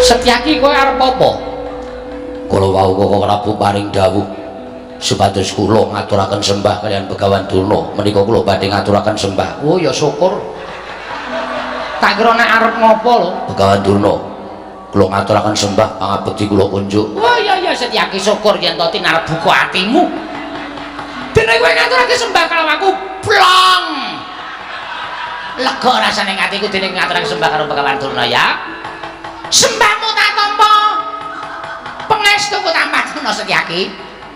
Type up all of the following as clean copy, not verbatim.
Setyaki kowe arep apa? Kula wau Koko Prabu paring dawuh supados kula ngaturaken sembah kaliyan Begawan Durna. Menika kula badhe ngaturaken sembah. Oh ya syukur. Tak kira nek arep ngopo lho Begawan Durna. Kula ngaturaken sembah pangabekti kula kunjuk. Oh iya iya Setyaki syukur yen to tinarep buka atimu. Dene kowe ngaturake sembah karo aku plong. Lega rasane atiku dene ngaturake sembah karo Begawan Durna ya. Sembahmu tak tampa. Pangestuku tambah Setyaki.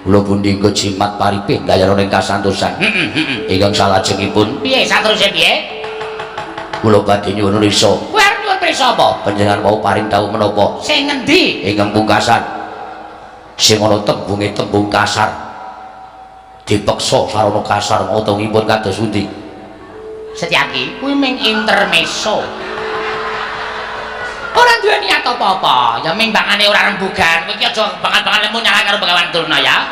Kula pundi engko jimat paripih ndayana ing kasantosan. Heeh. Ingkang salajengipun piye sateruse piye? Kula badhe nyuwun risa. Kowe arep nyuwun prisa apa? Panjenengan mau paring dawuh menapa? Sing ngendi? Ingkang pungkasan. Sing ana tembunge tembung kasar. Dipeksa sarana kasar ngotongipun kados pundi? Setyaki, kuwi ming intermezzo. Ora duwe niat apa-apa, ya ming bangane ora rembugan. Kowe iki aja banget-banget lemu nyala karo Begawan Durna ya.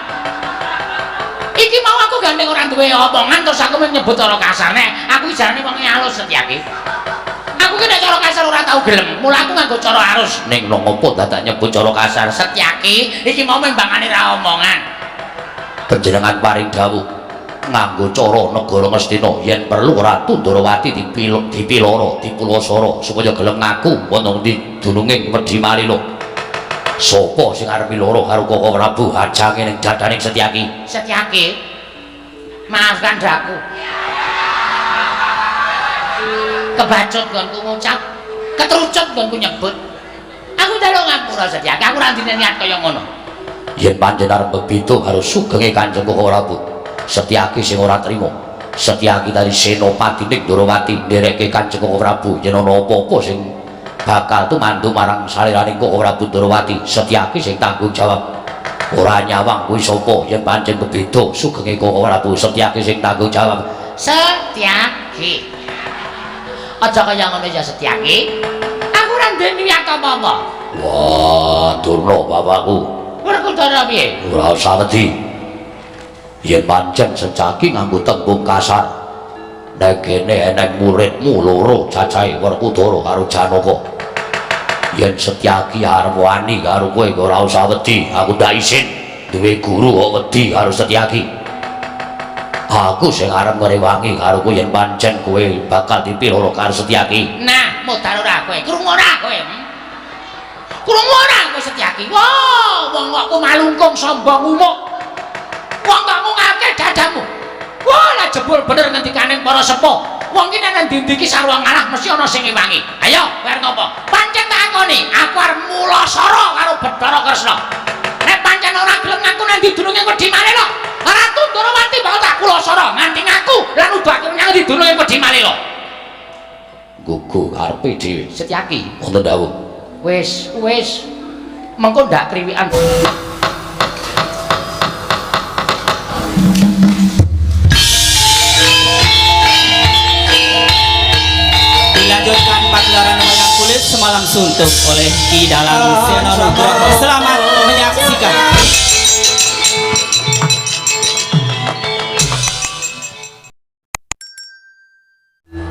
Iki mau aku gandeng ora duwe omongan terus aku nyebut cara kasar. Nek aku iki jarane wong alus Setyaki. Aku ki nek cara kasar ora tau gelem. Mula aku nganggo cara alus. Ning nang opo dadak nyebut cara kasar? Setyaki, iki mau ming bangane ra omongan. Panjenengan paring dawuh nganggo cara negara Ngastina yen perlu Ratu Ndorowati dipiloro dipulasara supaya gelem ngaku wonten ndi dununge Wedhi Malila. Sapa sing arep miloro karo Koko Prabu hajange ning dadaning Setyaki? Setyaki, maafkan daku. Kebacut nggonku ngucap, ketrucut nggonku nyebut. Aku njaluk ngapura Setyaki, aku ora ndine niat kaya ngono. Yen panjenengan arep bebeda karo sugenge Kanjeng Koko Prabu, Setyaki sing ora trima. Setyaki dari Senopati ning Ndorowati ndereke Kanjeng Koko Prabu yen ana apa-apa sing bakal tumandu marang saliraning Koko Prabu Ndorowati, Setyaki sing tanggung jawab. Ora nyawang kuwi sapa yen pancen bebeda sugenge Koko Prabu, Setyaki sing tanggung jawab. Setyaki. Aja kaya ngono ya Setyaki. Aku ora duwe niat apa-apa. Wah, Durna bapakku. Werkudara piye? Ora usah wedi. Yen pancen Setyaki nganggo tembung kasar, nek kene eneng muridmu loro cacahe Werkudara karo Janaka. Yen Setyaki arep wani karo kowe ora usah wedi, aku ndak isin duwe guru kok wedi karo Setyaki. Aku sing arep ngrewangi karo kowe yen pancen kowe bakal dipiloro karo Setyaki. Nah, modar ora kowe, krungu ora kowe? Krungu ora kowe Setyaki? Wah, wong kok malungkung sombong umuk. Wong kok ngungake dadamu. Wah, lah jebul bener ngendikane para sepuh. Wong ki nek nang ndi-ndi ki sarwa ngalah mesti ana sing ngewangi. Ayo, kowe arep ngopo? Pancen tak akoni, aku arep mulasara karo Bathara Kresna. Nek pancen ora gelem ngaku nang ndi dununge Wedhi Malila, Ratu Ndorowati bakal tak kulasara nganti ngaku lan uduhake menyang ndi dununge Wedhi Malila. Gugu karepe dhewe. Setyaki, wonten dawuh. Wis, wis. Mengko ndak kriwikan. Dilanjutkan pagelaran wayang kulit semalam suntuk oleh Ki Dalang Seno Nugroho. Selamat menyaksikan.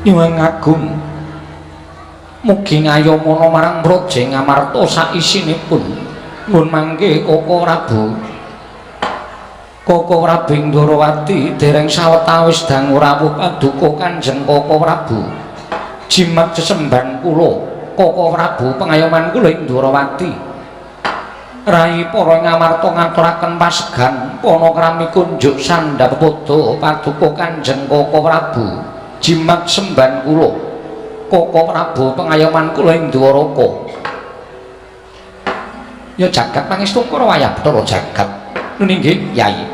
Nyuwun agung mugi ngayomana marang praja Ngamarta saisinipun. Mun mangke Koko Prabu. Koko Prabu ing Ndorowati dereng sawetawis dangu rawuh paduka Kanjeng Koko Prabu. Jimat sesembahan kula Koko Prabu pengayoman kula ing Ndorowati. Rai para Ngamarta ngaturaken pasegan panakrami kunjuk sandhap pada paduka Kanjeng Koko Prabu. Jimat sembahan kula Koko Prabu pengayoman kula ing Dwaraka. Ya jagat pangestu karo wayah Bathara jagat. Nuni nggih Yai.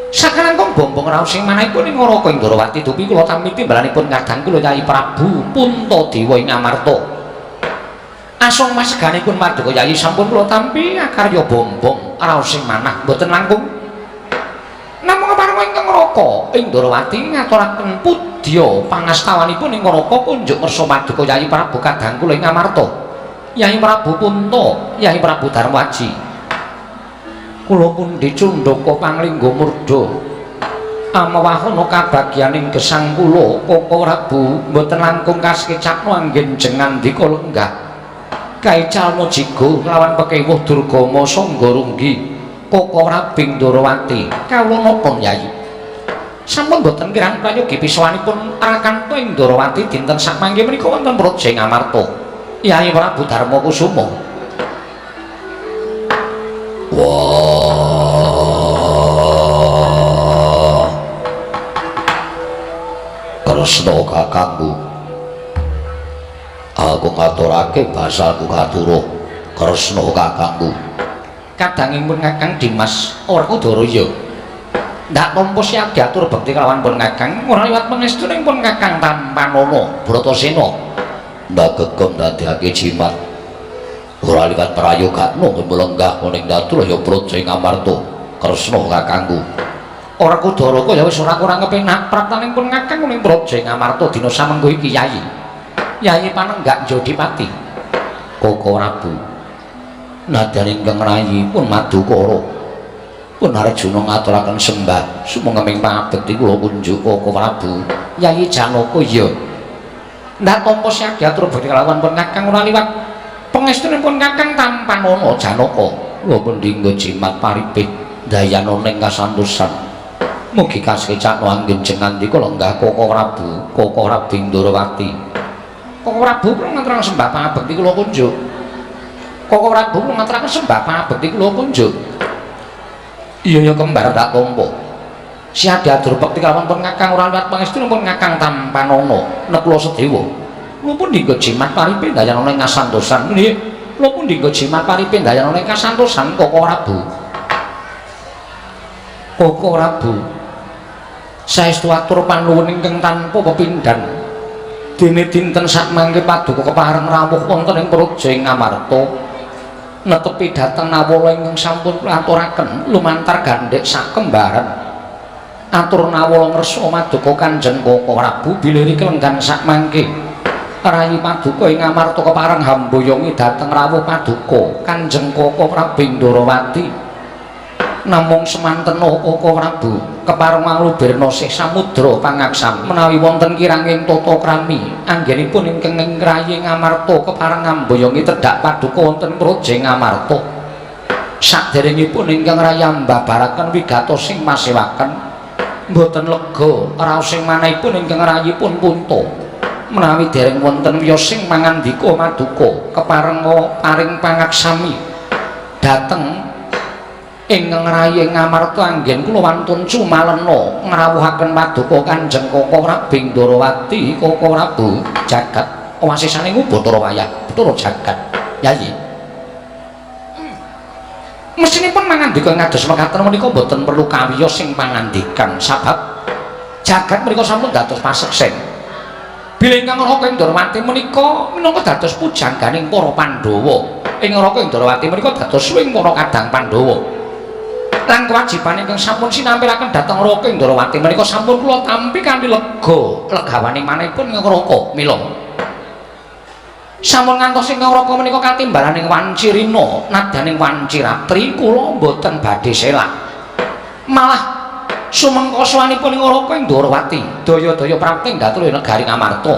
Sakalangkung bombong raos ing manahipun ing Naraka ing Ndorowati dupi kula tampi timbalanipun kadang kula Yai Prabu Puntadewa ing Amarta. Asung maseganipun paduka Yai sampun kula tampi akarya bombong raos ing manah mboten langkung. Namung kepareng ingkang Naraka ing Ndorowati ngaturaken pudya pangastawanipun ing Naraka kunjuk ngersa paduka Yai Prabu kadang kula ing Amarta. Yai Prabu Punta, Yai Prabu Darmaji. Kula pundi cundaka panglingga murda. Amewahana kabagyaning gesang kula Koko Prabu mboten langkung kasekecakno anggen jengandika lenggah. Kaical Mujigo lawan pekewuh Durgama Sangga Runggi Koko Rabing Ndorowati. Kawula napa Yayi? Sampun boten kirang prayogi pisowanipun Rakanto ing Ndorowati dinten sakmangke menika wonten Praja Ngamarta. Yayi Prabu Darma Kusuma. Wah. Kresna kakangku. Aku ngaturake basaku katuruh Kresna kakangku. Kadangipun Kakang Dimas Werkudara ya. Ndak nampa siap diatur bekti kelawan pun Kakang ora liwat pangestuning pun Kakang Tampanana Bratasena. Ndak gegem ndadekake jimat. Ora liwat prayogakno lenggah ning datur ya Praja Ngamarta Kresna kakangku. Werkudara kaya wis ora kurang kepenak praptaning pun Kakang ning Praja Ngamarta dina samengko iki Yayi. Yayi panenggak Jodipati. Koko Prabu. Nadyan ingkang rayi pun madukara. Pun Arjuna ngaturaken sembah sumangga pangabekti kula kunjuk Koko Prabu. Yayi Janaka ya. Ndak tampa siap diatur bekti kelawan pun Kakang ora liwat pangestunipun Kakang Tampanana Janaka. Kula pendhingga jimat paripih dayana ning kasantosan. Mugi kasekcakna anggen jengandika lenggah Koko Prabu, Koko Prabu Ndorowati. Koko Prabu kula ngaturaken sembah pangabekti kula kunjuk. Koko Prabu kula ngaturaken sembah pangabekti kula kunjuk. Iya ya kembar tak tampa. Siap diatur bekti kelawan pun Kakang ora liwat pangestunipun Kakang Tampanana Nekula Sedewa. Kula pun dinggo jimat paripe dayana ing kasantosan. Nggih, kula pun dinggo jimat paripe dayana ing kasantosan Koko Prabu. Koko Prabu. Saestu atur panuwun ingkang tanpa pepindhan. Dene dinten sakmangke paduka kepareng rawuh wonten ing Praja Ngamarta. Netepi dhateng nawala ingkang sampun kula aturaken lumantar gandhek sakembaran. Atur nawala ngersa maduka Kanjeng Koko Prabu bilih kelenggan sakmangke. Rayi paduka ing Ngamarta kepareng hamboyongi dhateng rawuh paduka Kanjeng Koko Prabu Ndorowati. Namung semantena Koko Prabu kepareng manglubirna sih samudra pangaksami menawi wonten kiranging tata krami anggenipun ingkang rayi Ngamarta kepareng ngamboyongi tedhak paduka wonten Praja Ngamarta. Saderengipun ingkang rayi mbabaraken wigatos sing masewaken mboten lega raos sing manahipun ingkang rayipun punta menawi dereng wonten wiyos sing mangandika maduka kepareng paring pangaksami dhateng ingkang rayi Ngamarta anggen kula wantun cumalena ngrawuhaken paduka Kanjeng Koko Prabu Ndorowati Koko Prabu jagat wasisane Bathara wayah Bathara jagat Yayi. Mestinipun mangandika ngados mekaten menika mboten perlu kawiyos sing pangandikan sabab jagat menika sampun dados paseksen. Bilih ingkang Raka Ndorowati menika minangka dados pujangganing para Pandhawa. Ing Raka Ndorowati menika dados suwing para kadang Pandhawa. Lan kewajiban ingkang sampun sinampilaken dhateng Raka Ndorowati menika sampun kula tampi kanthi lega legawaning manahipun ing Raka. Mila sampun ngantos ing Raka menika katimbalaning wanci rina nadyaning wanci ratri kula mboten badhe selak. Malah sumengkosoanipun ing Raka Ndorowati daya-daya prapti ngatur negari Ngamarta.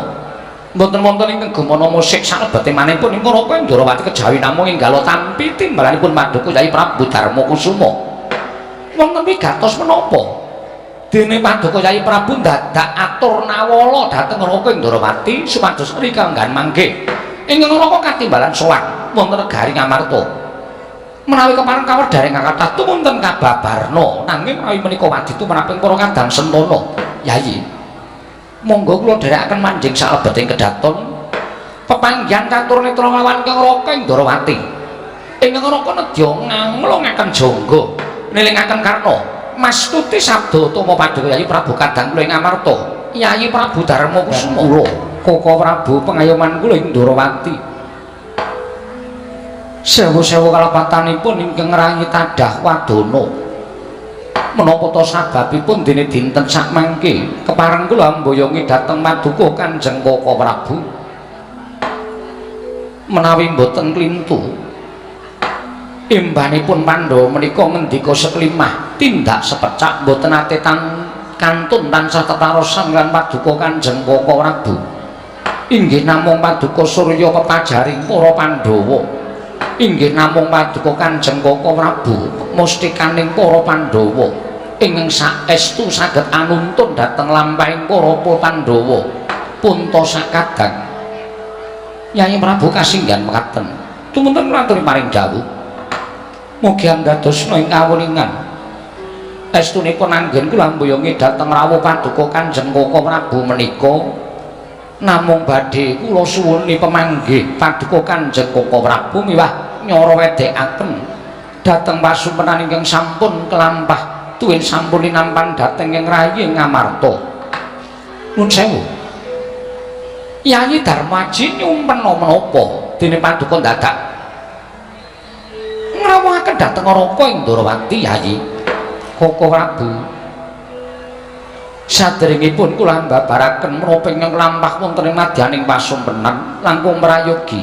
Mboten wonten ingkang gumana musik salebete manahipun ing Raka Ndorowati kejawi namung enggalo tampi timbalanipun paduka Yai Prabu Darma Kusuma. Wonten wigatos menapa dene paduka Yai Prabu dadak atur nawala dhateng Raka Ndorowati supados rika enggan mangke ingkang Raka katimbalan sowan wonten negari Ngamarta. Menawi kepareng kawedharing kathah tumunten kababarna nanging menawi menika waditu menaping para kadang sentana Yayi monggo kula dherekaken manjing salebeting kedaton pepanggihan katur netra nglawan ingkang Raka Ndorowati. Ingkang Raka nedya ngamlungaken jangga nilingaken karna mastuti sabda tama paduka Yai Prabu kadang kula ing Ngamarta Yai Prabu Darma Kusuma kula Koko Prabu pengayoman kula ing Ndorowati. Sewu-sewu kalepatanipun ingkang rayi tadah wadana menapa ta sababipun dene dinten sakmangke kepareng kula amboyongi dhateng maduka Kanjeng Koko Prabu. Menawi mboten klintu imbanipun Pandhawa menika ngendika seklimah tindak sepecak mboten nate kantun tansah tetarosan lan paduka Kanjeng Koko Prabu. Inggih namung paduka surya pepajaring para Pandhawa. Inggih namung paduka Kanjeng Kaka Prabu mustikaning para Pandhawa ingkang saestu saged anuntun dhateng lampahing para Pandhawa punta sakadang. Yayi Prabu kasinggihan mekaten. Tumunten kula aturi paring dawuh. Mugi andadosna ing kawuningan. Estunipun anggen kula amboyongi dhateng rawuh paduka Kanjeng Kaka Prabu menika namung badhe kula suwuni pemanggih paduka Kanjeng Kaka Prabu miwah nyara wedekaken dhateng pasumpenan ingkang sampun kelampah tuwin sampun linampan dhateng ing rayi Ngamarta. Nuwun sewu. Yayi Darmaji nyumpen menapa dene paduka dadak ngrawuhaken dhateng Raka ing Ndorowati Yayi Kaka Prabu. Saderengipun kula mbabaraken menapa ingkang lampah wonten ing madyaning pasumpenan langkung prayogi.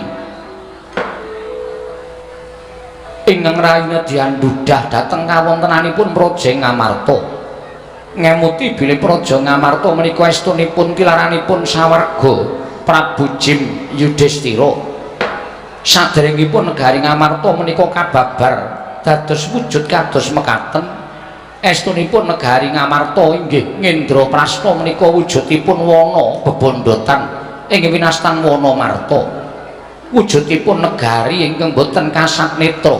Ingkang rayina diandudah dhateng kawontenanipun Praja Ngamarta. Ngemuti bilih Praja Ngamarta menika estunipun tilaranipun sawarga Prabu Jim Yudhistira. Saderengipun negari Ngamarta menika kababar dados wujud kados mekaten. Estunipun negari Ngamarta inggih Ngendraprasta menika wujudipun wana bebondotan ing winastan wana marta. Wujudipun negari ingkang boten kasat netra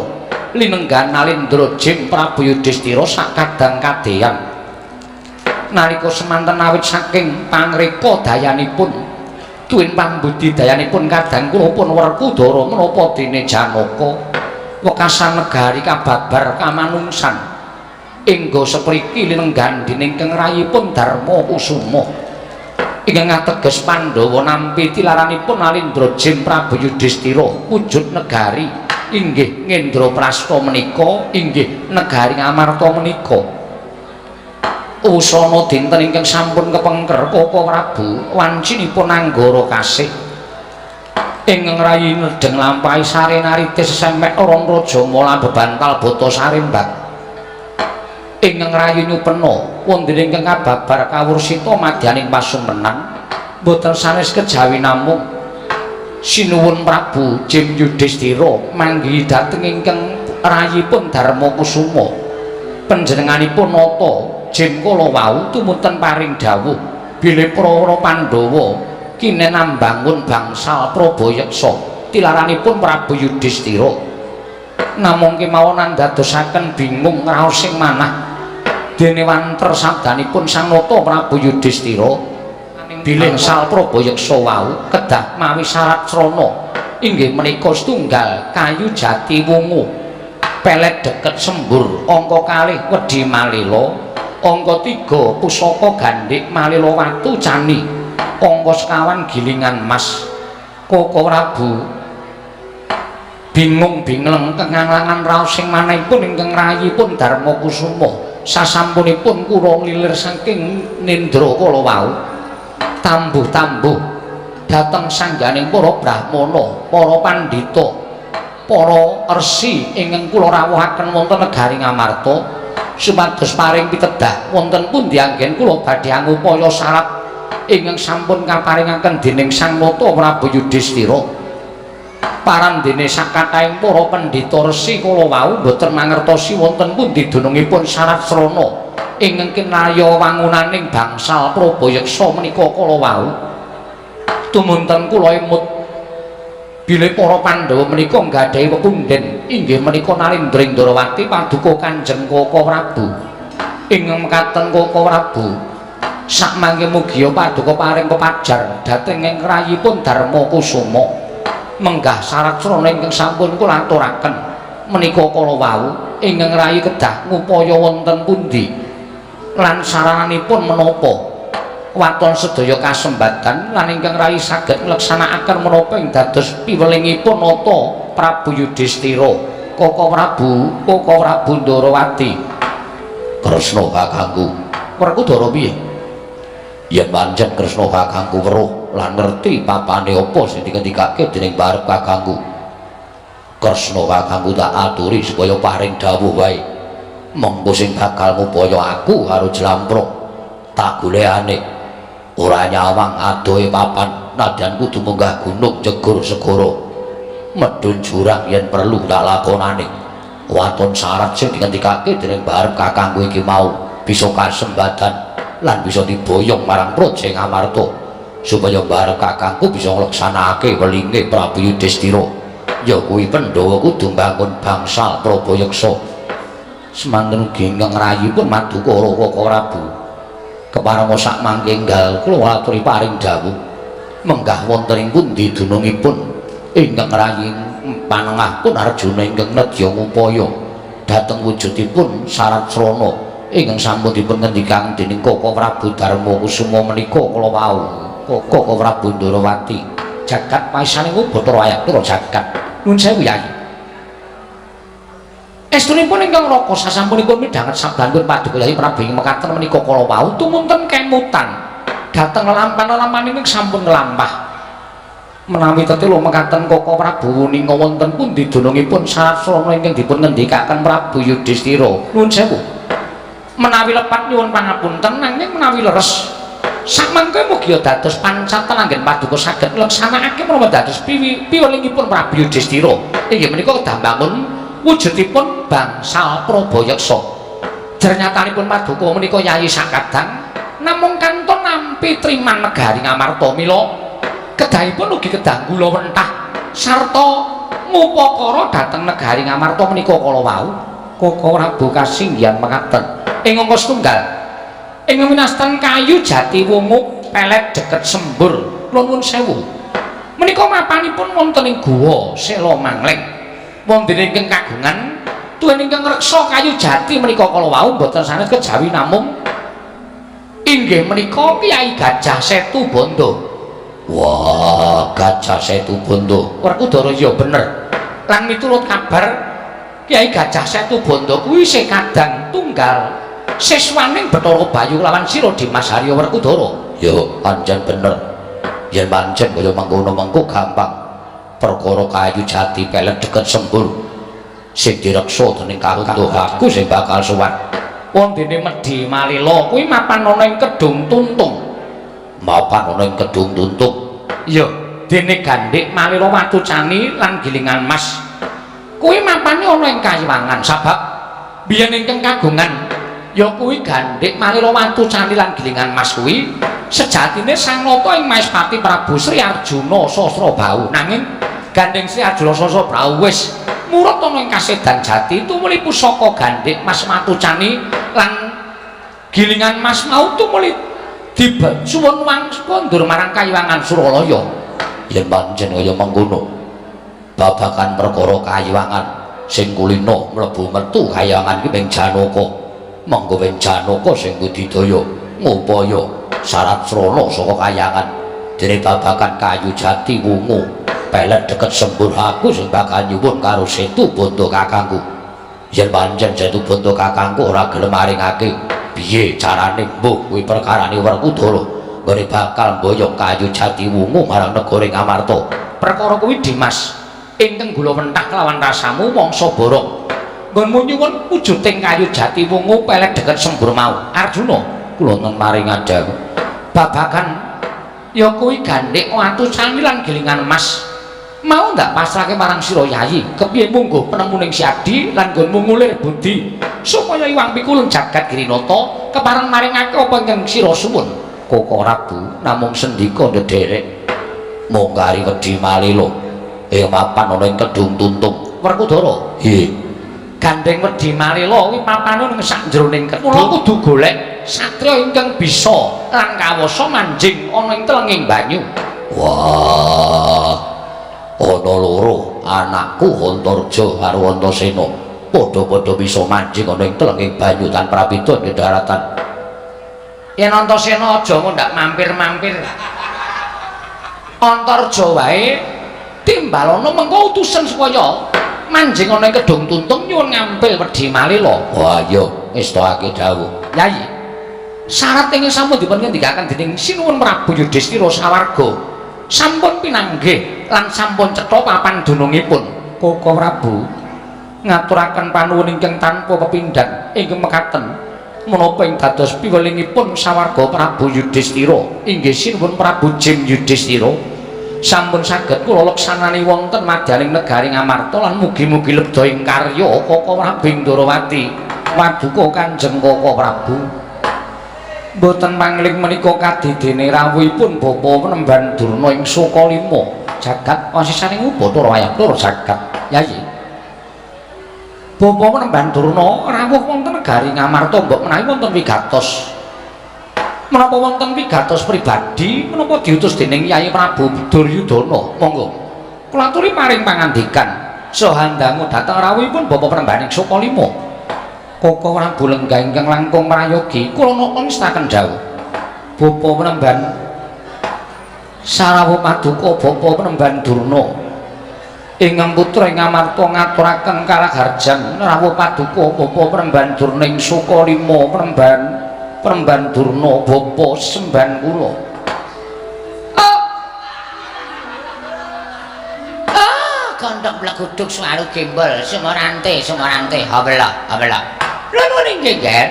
linenggan Nalendra Jim Prabu Yudhistira sakadang kadeyan. Nalika semanten awit saking pangreka dayanipun tuwin pambudidayanipun kadang kula pun Werkudara menapa dene Janaka wekasan negari kababar kamanungsan ingga sepriki linenggan dening ingkang rayipun Darma Kusuma ingkang ateges Pandhawa nampi tilaranipun Nalendra Jim Prabu Yudhistira wujud negari inggih Ngendraprasta menika inggih negari Ngamarta menika. Usana dinten ingkang sampun kepengker Kaka Prabu wancinipun anggara kasih ingkang rayi nedheng lampahi sare narite sesemek orang raja mala bebantal bata sarimbak ingkang rayi nyupena wonten ingkang kababar kawursita madyaning pasumpenan boten sanes kejawi namung sinuwun Prabu Jim Yudhistira manggihi dhateng ingkang rayipun Darma Kusuma. Panjenenganipun nata Jim kala wau tumunten paring dawuh bilih para Pandhawa kinen ambangun bangsal Prabayeksa tilaranipun Prabu Yudhistira. Namung kemawon andadosaken bingung ngraos sing manah dene wanter sabdanipun Sang Nata Prabu Yudhistira bilih bangsal Prabayeksa wau kedah mawi syarat srana inggih menika setunggal kayu jati wungu pelet deket sembur angka kalih wedhi malela angka 3 pusaka gandhik malela watu cani angka sekawan gilingan mas. Kaka Prabu bingung bingleng kenganglangan raos sing manahipun ingkang rayipun Darma Kusuma sasampunipun kula nglilir saking nendra kala wau tambuh-tambuh dhateng sangganing para brahmana, para pandhita, para resi ingkang kula rawuhaken wonten negari Ngamarta supados paring pitedah wonten pundi anggen kula badhe angupaya syarat ingkang sampun kaparingaken dening Sang Nata Prabu Yudhistira. Parandene sakathahing para pandhita resi kala wau boten mangertosi wonten pundi dunungipun syarat srana ingkang kinaya wangunaning bangsal Prabayeksa menika kala wau. Tumunten kula emut bilih para Pandhawa menika nggadahi pepundhen inggih menika Nalendra Indrawati paduka Kanjeng Kaka Prabu. Ingkang mekaten Kaka Prabu sakmangke mugia paduka paring pepajar dhateng ing rayipun Darma Kusuma menggah syarat srana ingkang sampun kula aturaken menika kala wau ingkang rayi kedah ngupaya wonten pundi lan sarananipun menapa waton sedaya kasembatan lan ingkang rayi saged ngleksanakaken menapa ing dados piwelingipun nata Prabu Yudhistira. Kaka Prabu, Kaka Prabu Ndorowati. Kresna kakangku. Werkudara piye? Yen pancen Kresna kakangku weruh lan ngerti papane apa sing dikendikake dening barep kakangku. Kresna kakangku tak aturi supaya paring dawuh wae. Mengko sing bakal ngupaya aku karo Jlamprong tak golekane. Ora nyawang adohe papan Nadyan kudu munggah gunung jegur segara, medhun jurang yen perlu tak lakonane. Waton syarat sing dingendikake dening barep kakangku iki mau bisa kasembadan lan bisa diboyong marang Praja Ngamarta supaya barep kakangku bisa ngleksanakake welinge Prabu Yudhistira. Ya kuwi Pandhawa kudu mbangun bangsal Prabayeksa. Semanten ugi ingkang rayipun maduka Kaka Prabu. Kepareng sak mangke enggal kula aturi paring dawuh menggah wonten ing pundi dunungipun ingkang rayi panengah pun Arjuna ingkang nedya ngupaya dhateng wujudipun syarat srana ingkang sampun dipun ngendikaken dening Kaka Prabu Darma Kusuma menika kala wau. Kaka Prabu Ndorowati jagat paisaning Bathara Ayatura jagat. Nuwun sewu Yai. Estunipun ingkang raka sasampunipun midhanget sabdanipun Paduka Yai Prabu ing mekaten menika kala wau tumunten kemutan dhateng lelampan-lelampan ingkang sampun nglampah. Menawi tetela mekaten Kaka Prabu wuninga wonten pundi dunungipun syarat srana ingkang dipun ngendikaken Prabu Yudhistira. Nuwun sewu. Menawi lepat nyuwun pangapunten, nanging menawi leres sakmangke mugi dados pancatan anggen paduka saged ngleksanakake menapa dados piwelingipun Prabu Yudhistira. Inggih menika kedah mbangun wujudipun bangsal Prabayeksa. Jernyatanipun paduka menika Yayi sakadang namung kantun nampi triman negari Ngamarta, mila kedahipun ugi kedah gula wentah sarta ngupakara dhateng negari Ngamarta menika kala wau. Kaka Prabu kasinggihan mekaten ing angka setunggal ing winastan kayu jati wungu pelet deket sembur. Kula nuwun sewu, menika mapanipun wonten ing guwa Sela Mangleng. Wonten ingkang kagungan tuwin ingkang ngreksa kayu jati menika kala wau mboten sanes kejawi namung inggih menika Kyai Gajah Setu Bondo. Wah, Gajah Setu Bondo. Werkudara ya bener. Lan miturut kabar Kyai Gajah Setu Bondo kuwi isih kadang tunggal siswaning Bathara Bayu lawan sira Dimas Harya Werkudara. Ya pancen bener. Yen pancen kaya mengkono mengko gampang. Perkara kayu jati pelet deket sembur sing direksa dening Kakang aku sing bakal sowan. Wondene Medhi Malila kuwi mapan ana ing Kedung Tuntung. Mapan ana ing Kedung Tuntung. Iya, dene Gandhik Malila watu cani lan gilingan mas. Kuwi mapane ana ing Kayiwangan sabab biyen ingkang kagungan ya kuwi Gandhik Malila watu cani lan gilingan mas kuwi sejatine Sang Nata ing Maespati Prabu Sri Arjuna Sasrabahu. Nanging Gandhing Sri Arjuna Sasrabahu wis murut ana ing kasedan jati tumuli pusaka Gandhik Mas watu cani lan gilingan mas mau tumuli disuwun kondur marang Kayiwangan Suralaya. Yen pancen kaya mengkono babagan perkara Kayiwangan sing kulina mlebu metu Kayiwangan ki ping Janaka. Monggo ping Janaka sing budidaya ngupaya syarat srana saka Kayangan. Dene babagan kayu jati wungu pelet deket sembur aku sing bakal nyuwun karo Setu Bondo kakangku. Yen pancen Setu Bondo kakangku ora gelem maringake, piye carane mbuh kuwi perkarane Werkudara nggone bakal mboyong kayu jati wungu marang negara Ngamarta. Perkara kuwi Dimas ingkang gula wentah kelawan rasamu mangsa borong. Nggonmu nyuwun wujuding kayu jati wungu pelet deket sembur mau. Arjuna kula nuwun maring dawuh babagan ya kuwi Gandhik watu cani lan gilingan mas mau ndak pasrahke marang sira Yayi. Kepiye mungguh penemuning Siadi lan nggonmu ngulir budi supaya iwang pikulun jagat Girinata kepareng maringake apa ingkang sira suwun. Kaka Prabu namung sendika ndederek mung kari wedi Malila ing mapan ana ing Kedung Tuntung. Werkudara nggih, gandheng Wedi Malila kuwi papane ning sakjroning kedung. Mula kudu golek satriya ingkang bisa lan kawasa manjing ana ing telenging banyu. Wah, ana loro anakku Antarja karo Antasena padha-padha bisa manjing ana ing telenging banyu tanpa prabida ing daratan. Yen Antasena aja ngundak mampir-mampir. Antarja wae timbalana mengko utusan supaya manjing ana ing Kedung Tuntung nyuwun ngampil Wedhi Malila. Wah iya, ngestokake dawuh. Yayi, syarat ingkang sampun dipun ngendikaken dening Sinuwun Prabu Yudhistira sawarga sampun pinanggih lan sampun cetha papan dunungipun. Kaka Prabu ngaturaken panuwun ingkang tanpa pepindhan ingkang mekaten. Menapa ing dados piwelingipun sawarga Prabu Yudhistira inggih sinuwun Prabu Jim Yudhistira sampun saged kula leksanani wonten madyaning negari Ngamarta lan mugi-mugi lebda ing karya Kaka Prabu Ndorowati. Paduka Kanjeng Kaka Prabu. Mboten pangling menika kadidene rawuhipun Bapa Penemban Durna ing Sukalima jagat wasisaning Upacara wayang tur jagat. Yayi. Bapa Penemban Durna rawuh wonten negari Ngamarta mbok menawi wonten wigatos. Menapa wonten wigatos pribadi menapa diutus dening Yayi Prabu Duryudana? Monggo. Kula aturi paring pangandikan saha ndangu dhateng rawuhipun Bapa Penemban ing Sukalima. Kaka Prabu lenggah ingkang langkung prayogi kula nata ngestaken dawuh. Bapa Penemban sarawuh paduka Bapa Penemban Durna ingkang putra ing Ngamarta ngaturaken karaharjan rawuh paduka Bapa Penemban Durna ing Sukalima Penemban Durna bapa semban kula. Gondok mleguduk suwaru gembol sumorante sumorante habela habela. Lha nuwun inggih nggih.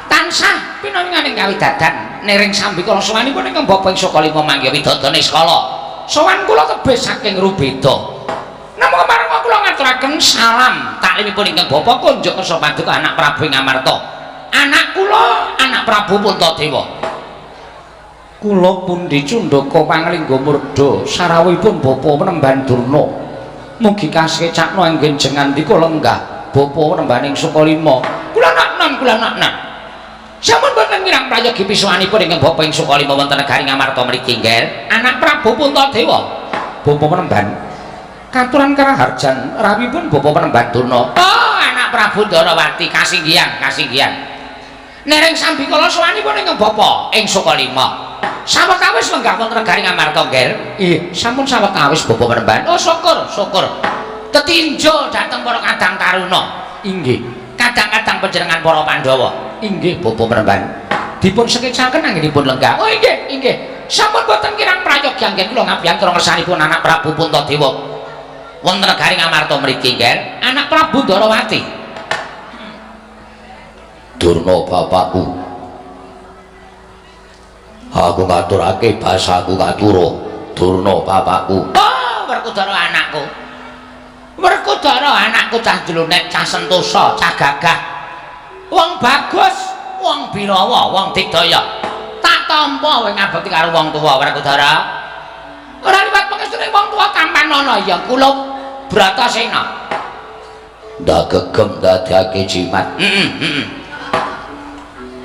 Tansah pinanganing kawidadan niring sambikala sowanipun ingkang bapa ing Sukalima manggiha widodone skala. Sowan kula tebih saking rubeda. Namung kemareng kula ngaturaken salam taklimipun ingkang bapa kunjuk kersa paduka anak Prabu ing Ngamarta. Anak kula anak Prabu Puntadewa. Kula pundi cundaka panglingga murda sarawuhipun Bapa Penemban Durna. Mugi kasekcakna anggen jengandika lenggah Bapa Penemban ing Sukalima. Kula naknan kula naknan. Sampun boten kirang prayogi pisuwanipun ingkang Bapa ing Sukalima wonten negari Ngamarta mriki nggih. Anak Prabu Puntadewa. Bapa Penemban katuran karaharjan rawuhipun Bapa Penemban Durna. Oh, anak Prabu Ndarawati kasinggihan kasinggihan. Nereng sambikala sowanipun ingkang Bapa ing Sukalima. Sawetawis lenggah wonten negari Ngamarta nggih. Nggih, sampun sawetawis Bapa Penemban. Oh, syukur, syukur. Tetinjo dhateng para kadang taruna. Inggih. Kadang-kadang panjenengan para Pandhawa. Inggih, Bapa Penemban. Dipun sekecaken anggenipun lenggah. Oh, inggih, inggih. Sampun boten kirang prayogi anggen kula ngabiyantara ngersanipun anak Prabu Puntadewa. Wonten negari Ngamarta mriki nggih. Anak Prabu Ndarawati. Durna bapakku. Aku ngaturake basaku katura. Durna bapakku. Oh, Werkudara anakku. Werkudara anakku cah jlonek, cah sentosa, cah gagah. Wong bagus, wong birawa, wong digdaya. Tak tampa kowe ngabekti karo wong tuwa Werkudara. Ora liwat pangestune wong tuwa tampanana ya kula Bratasena. Ndak gegem dadake jimat. Heeh, heeh.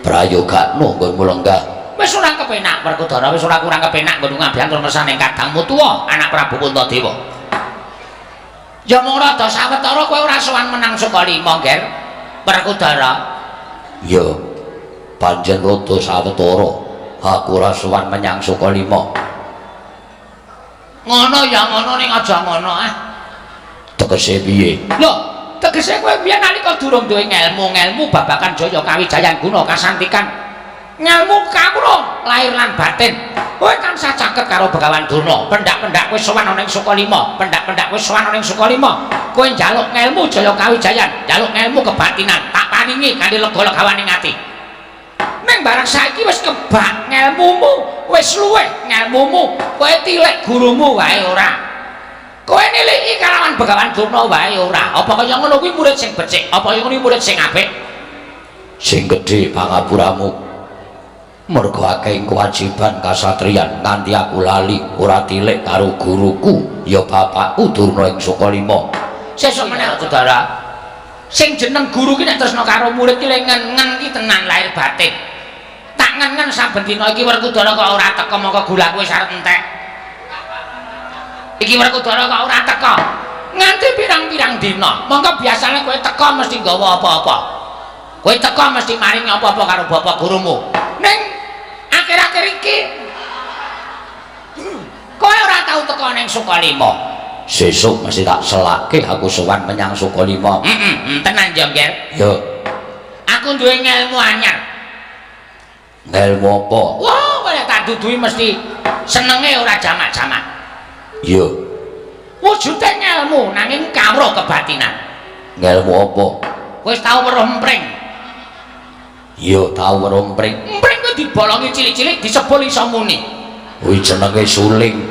Prayogakno nggonmu lenggah. Wis ora kepenak Werkudara, wis ora kurang kepenak nggon ngabiyantara ngersane kadangmu tuwa anak Prabu Puntadewa. Ya mung rada sawetara kowe ora sowan menang Sukalima, Nger. Werkudara. Ya. Pancen rada sawetara aku ora sowan menyang Sukalima. Ngono ya ngono ning aja ngono ah. Tegese piye? Lho, tegese kowe biyen nalika durung duwe ngelmu-ngelmu babagan jaya kawijayan guna kasantikan. Ngelmu kawruh lahir lan batin. Kowe tansah caket karo Begawan Durna. Pendak-pendak kowe sowan ana ing Sukalima, pendak-pendak kowe sowan ana ing Sukalima. Kowe njaluk ngelmu jaya kawijayan, njaluk ngelmu kebatinan, tak paringi kanthi lega-legawaning ati. Ning barang saiki wis kebak ngelmumu, wis luweh ngelmumu, kowe tilik gurumu wae ora. Kowe niliki kalawan Begawan Durna wae ora. Apa kaya ngono kuwi murid sing becik, apa kaya ngono kuwi murid sing apik? Sing gedhe pangapuramu. Mergo akeh kewajiban kasatriyan nganti aku lali ora tilik karo guruku ya bapakku Durna ing Sukalima. Sesuk meneh Saudara. Sing jeneng guru ki nek tresna karo murid ki le ngen-ngen ki tenan lahir batin. Tak ngen-ngen saben dina iki Werkudara kok ora teka mongko gulaku wis arep entek. Iki Werkudara kok ora teka. Nganti pirang-pirang dina. Mongko biasane kowe teka mesti nggawa apa-apa. Kowe teka mesti maringi apa-apa karo bapak gurumu. Ning akhir-akhir iki kowe ora tau teka ning Sukalima. Sesuk mesti tak selake aku sowan menyang Sukalima. Heeh, tenan yo, Nger. Yo. Aku duwe ngelmu anyar. Ngelmu apa? Wah, kowe tak duduhi mesti senenge ora jamak-jamak. Yo. Wujude ngelmu nanging kawruh kebatinan. Ngelmu apa? Kowe wis tau weruh empring? Iya tau weruh empring. Empring kuwi dibolongi cilik-cilik disebul iso muni. Kuwi jenenge suling.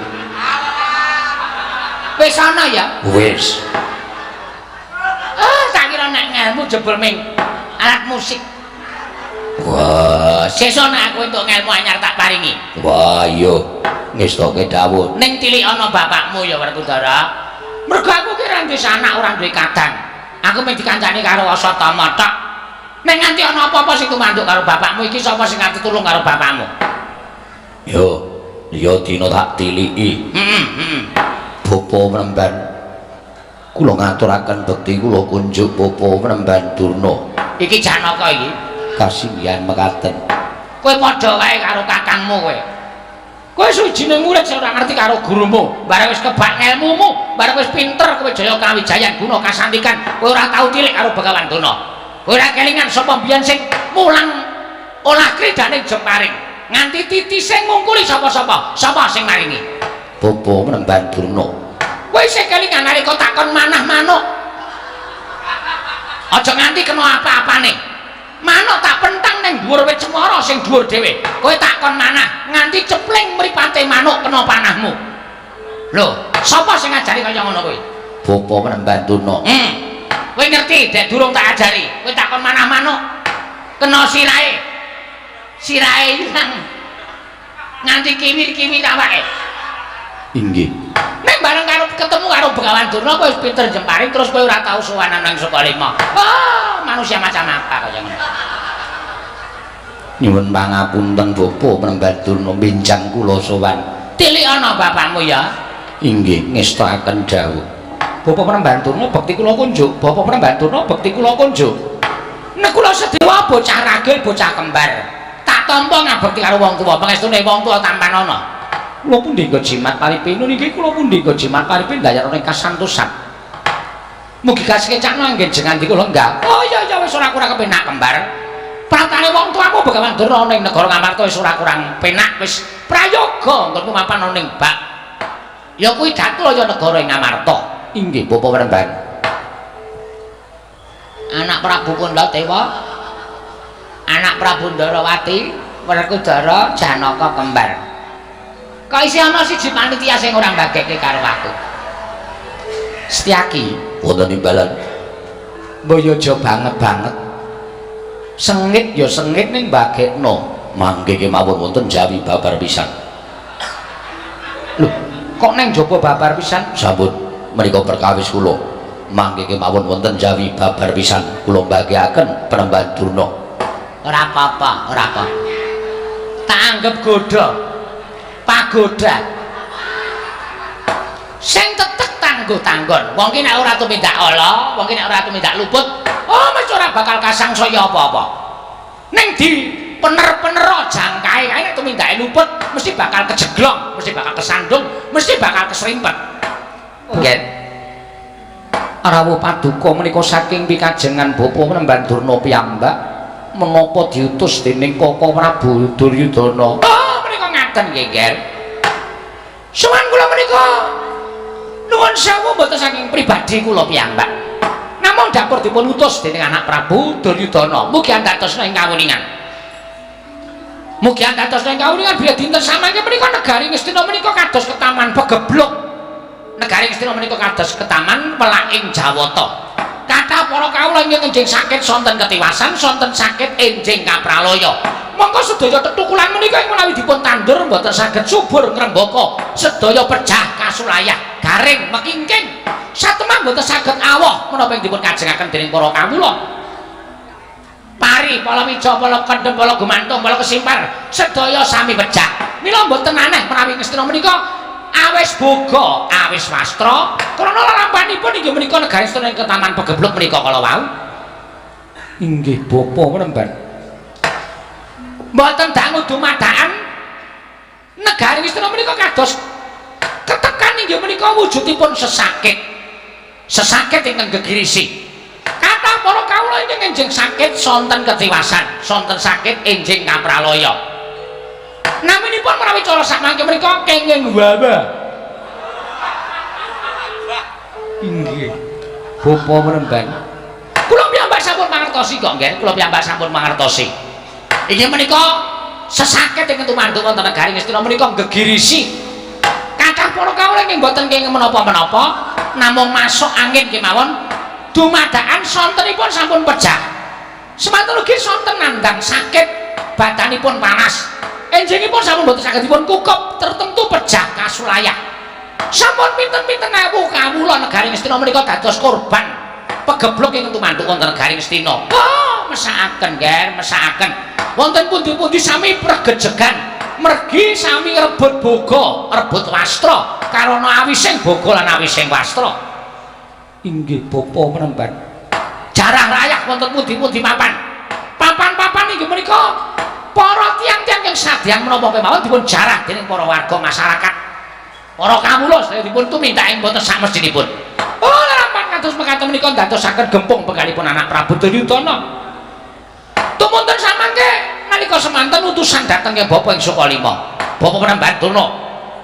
Wis ana ya? Wis. Ah, tak kira nek ngelmu jebul ming alat musik. Wah, Sesuk nek aku entuk ngelmu anyar tak paringi. Wah iya, ngestoke dawuh. Ning tilik ana bapakmu ya Werkudara. Mergo aku ki ora duwe sanak, ora duwe kadang. Aku mung dikancani karo Asatama tok. Nek nganti ana apa-apa sing tumanduk karo bapakmu iki sapa sing nganti tulung karo bapakmu? Yo, yo dina tak tiliki. Heeh, heeh. Bapa Mremban, kula ngaturaken bekti kula kunjuk Bapa Mremban Durna. Iki Janaka iki. Kasinggihan mekaten. Kowe padha wae karo kakangmu kowe. Kowe suwijine murid sing ora ngerti karo gurumu. Bareng wis kebak ngelmumu, bareng wis pinter kowe jaya kawijayan guna kasantikan, kowe ora tau tilik karo Begawan Durna. Kowe ora kelingan sapa mbiyen sing mulang olah kridane jemparing. Nganti titise ngungkuli sapa-sapa, sapa sing maringi? Bapa Mremban Durna. Kowe isih kelingan nalika takon manah manuk. Aja nganti kena apa-apane. Manuk tak pentang ning dhuwur wit cemara sing dhuwur dhewe. Kowe takon manah nganti cepling mripate manuk kena panahmu. Lho, sapa sing ngajari kaya ngono kuwi? Bapa Mremban Durna. Kowe ngerti dek durung tak ajari. Kowe takon manah manuk kena sirahe. Sirahe ilang. Nganti kiwir-kiwir awake. Inggih. Nek bareng karo ketemu karo Begawan Durna kowe wis pinter jemparing terus kowe ora tau sowanan nang Sukalima. Ah, manusia macam apa kaya ngono. Nyuwun pangapunten Bapa Mremban Durna, benjang kula sowan. Tilik ana bapakmu ya. Inggih, ngestakaken dawuh. Bapa Mremban Durna bekti kula kunjuk. Bapa Mremban Durna bekti kula kunjuk. Nek kula sedewa bocah ragil, bocah kembar. Tak tampa ngabekti karo wong tuwa, pangestune wong tuwa tampan ana. Kula pundi nggo jimat paripinun inggih kula pundi nggo jimat paripin dayarane kasantosan. Mugi kasekecakno anggen jengan kula enggak. Oh iya iya wis ora kurang kepenak kembar. Pratane wong tuamu Begawan Durna ning negara Ngamarta wis ora kurang penak wis prayoga nggonku mapan ning bak. Ya kuwi datul ya negara ing Ngamarta. Inggih Bapa Mremban. Anak Prabu Puntadewa, anak Prabu Ndarawati, Werkudara Janaka kembar. Kok isih ana siji panitia sing ora mbagekke karo aku. Setyaki wonten imbalan. Mbok aja banget-banget. Sengit ya sengit ning mbagekno. Mangke kemawon wonten Jawi babar pisan. Lho, kok neng jaba babar pisan? Sampun menika perkawis kula. Mangke kemawon wonten Jawi babar pisan kula mbageaken Penemban Durna. Ora apa-apa, ora apa. Tak anggap godha. Pagoda. Sing tetek tangguh tanggon. Wong ki nek ora tumindak ala, wong ki nek ora tumindak luput, oh mesti ora bakal kasangsaya apa-apa. Ning di pener-penero jangkae kae nek tumindake luput mesti bakal kejeglong, mesti bakal kesandung, mesti bakal keserimpet. Nggih. Rawuh paduka menika saking pikajengan Bapa Mremban Durna piyambak menapa diutus dening Kaka Prabu Duryudana. Oh, menika ngaten nggih, Nger. Sowan kula menika nuwun sewu mboten saking pribadi kula piyambak. Namung dapur dipun utus dening anak Prabu Duryudana. Mugi andhatosna ing kawuningan. Mugi andhatosna ing kawuningan bilih dinten samangke menika negari Ngastina menika kados ketaman pegebluk. Negari Ngastina menika kados ketaman welaking Jawata. Kathah para kawula ingkang enjing sakit sonten ketiwasan, sonten sakit enjing kapralaya. Mongko sedaya tetukulan menika ing menawi dipun tandur mboten saged subur ngrembaka, sedaya pejah kasulayah, garing mekingking. Satemah mboten saged awoh menapa ing dipun kajengaken dening para kawula. Pari, pala wija, pala kendhem, pala gumantung, pala kesimpar, sedaya sami pejah. Mila mboten aneh menawi Ngastina menika awis boga, awis wastra, krana lalampanipun inggih menika negari Ngastina ing ketaman pegebluk menika kala wau. Inggih Bapa Mremban. Mboten dangu dumadaan negari Ngastina menika kados ketekan inggih menika wujudipun sesakit. Sesakit ingkang gegirisi. Kathah para kawula ingkang enjing sakit sonten ketiwasan, sonten sakit enjing kapralaya. Naminipun menawi cara sakmangke menika kenging wabah. Inggih Bapa Mremban. Kula piyambak sampun mangertosi kok nggih, kula piyambak sampun mangertosi. Inggih menika sesakit ingkang tumanduk wonten negari Ngastina menika gegirisi. Kathah para kawula ingkang boten kenging menapa-menapa, namung masuk angin kemawon dumadakan sontenipun sampun pejah. Semanten ugi sonten nandhang sakit, badanipun panas. Enjingipun sampun boten saged dipun kukup, tertentu pejah kasulayah. Sampun pinten-pinten ewu kawula negari Ngastina menika dados korban pegebluk ingkang tumanduk wonten negari Ngastina. Oh, mesakaken, Ger, mesakaken. Wonten pundi-pundi sami pregejegan, mergi sami rebut boga, rebut wastra, karana awising boga lan awising wastra. Inggih bapa menemban. Jarah rayah wonten pundi-pundi papan. Papan-papan inggih menika para tiyang-tiyang kang sadyan menapa kemawon dipun jarah dening para warga masyarakat. Para kawula sedaya dipun tumindak ing boten samestinipun. Oh, lelampahan kados mekaten menika ndadosaken gempung penggalipun anak Prabu Duryudana. Tumunten samangke nalika semanten utusan dhateng ke Bapa ing Sukalima. Bapa Penemban Durna.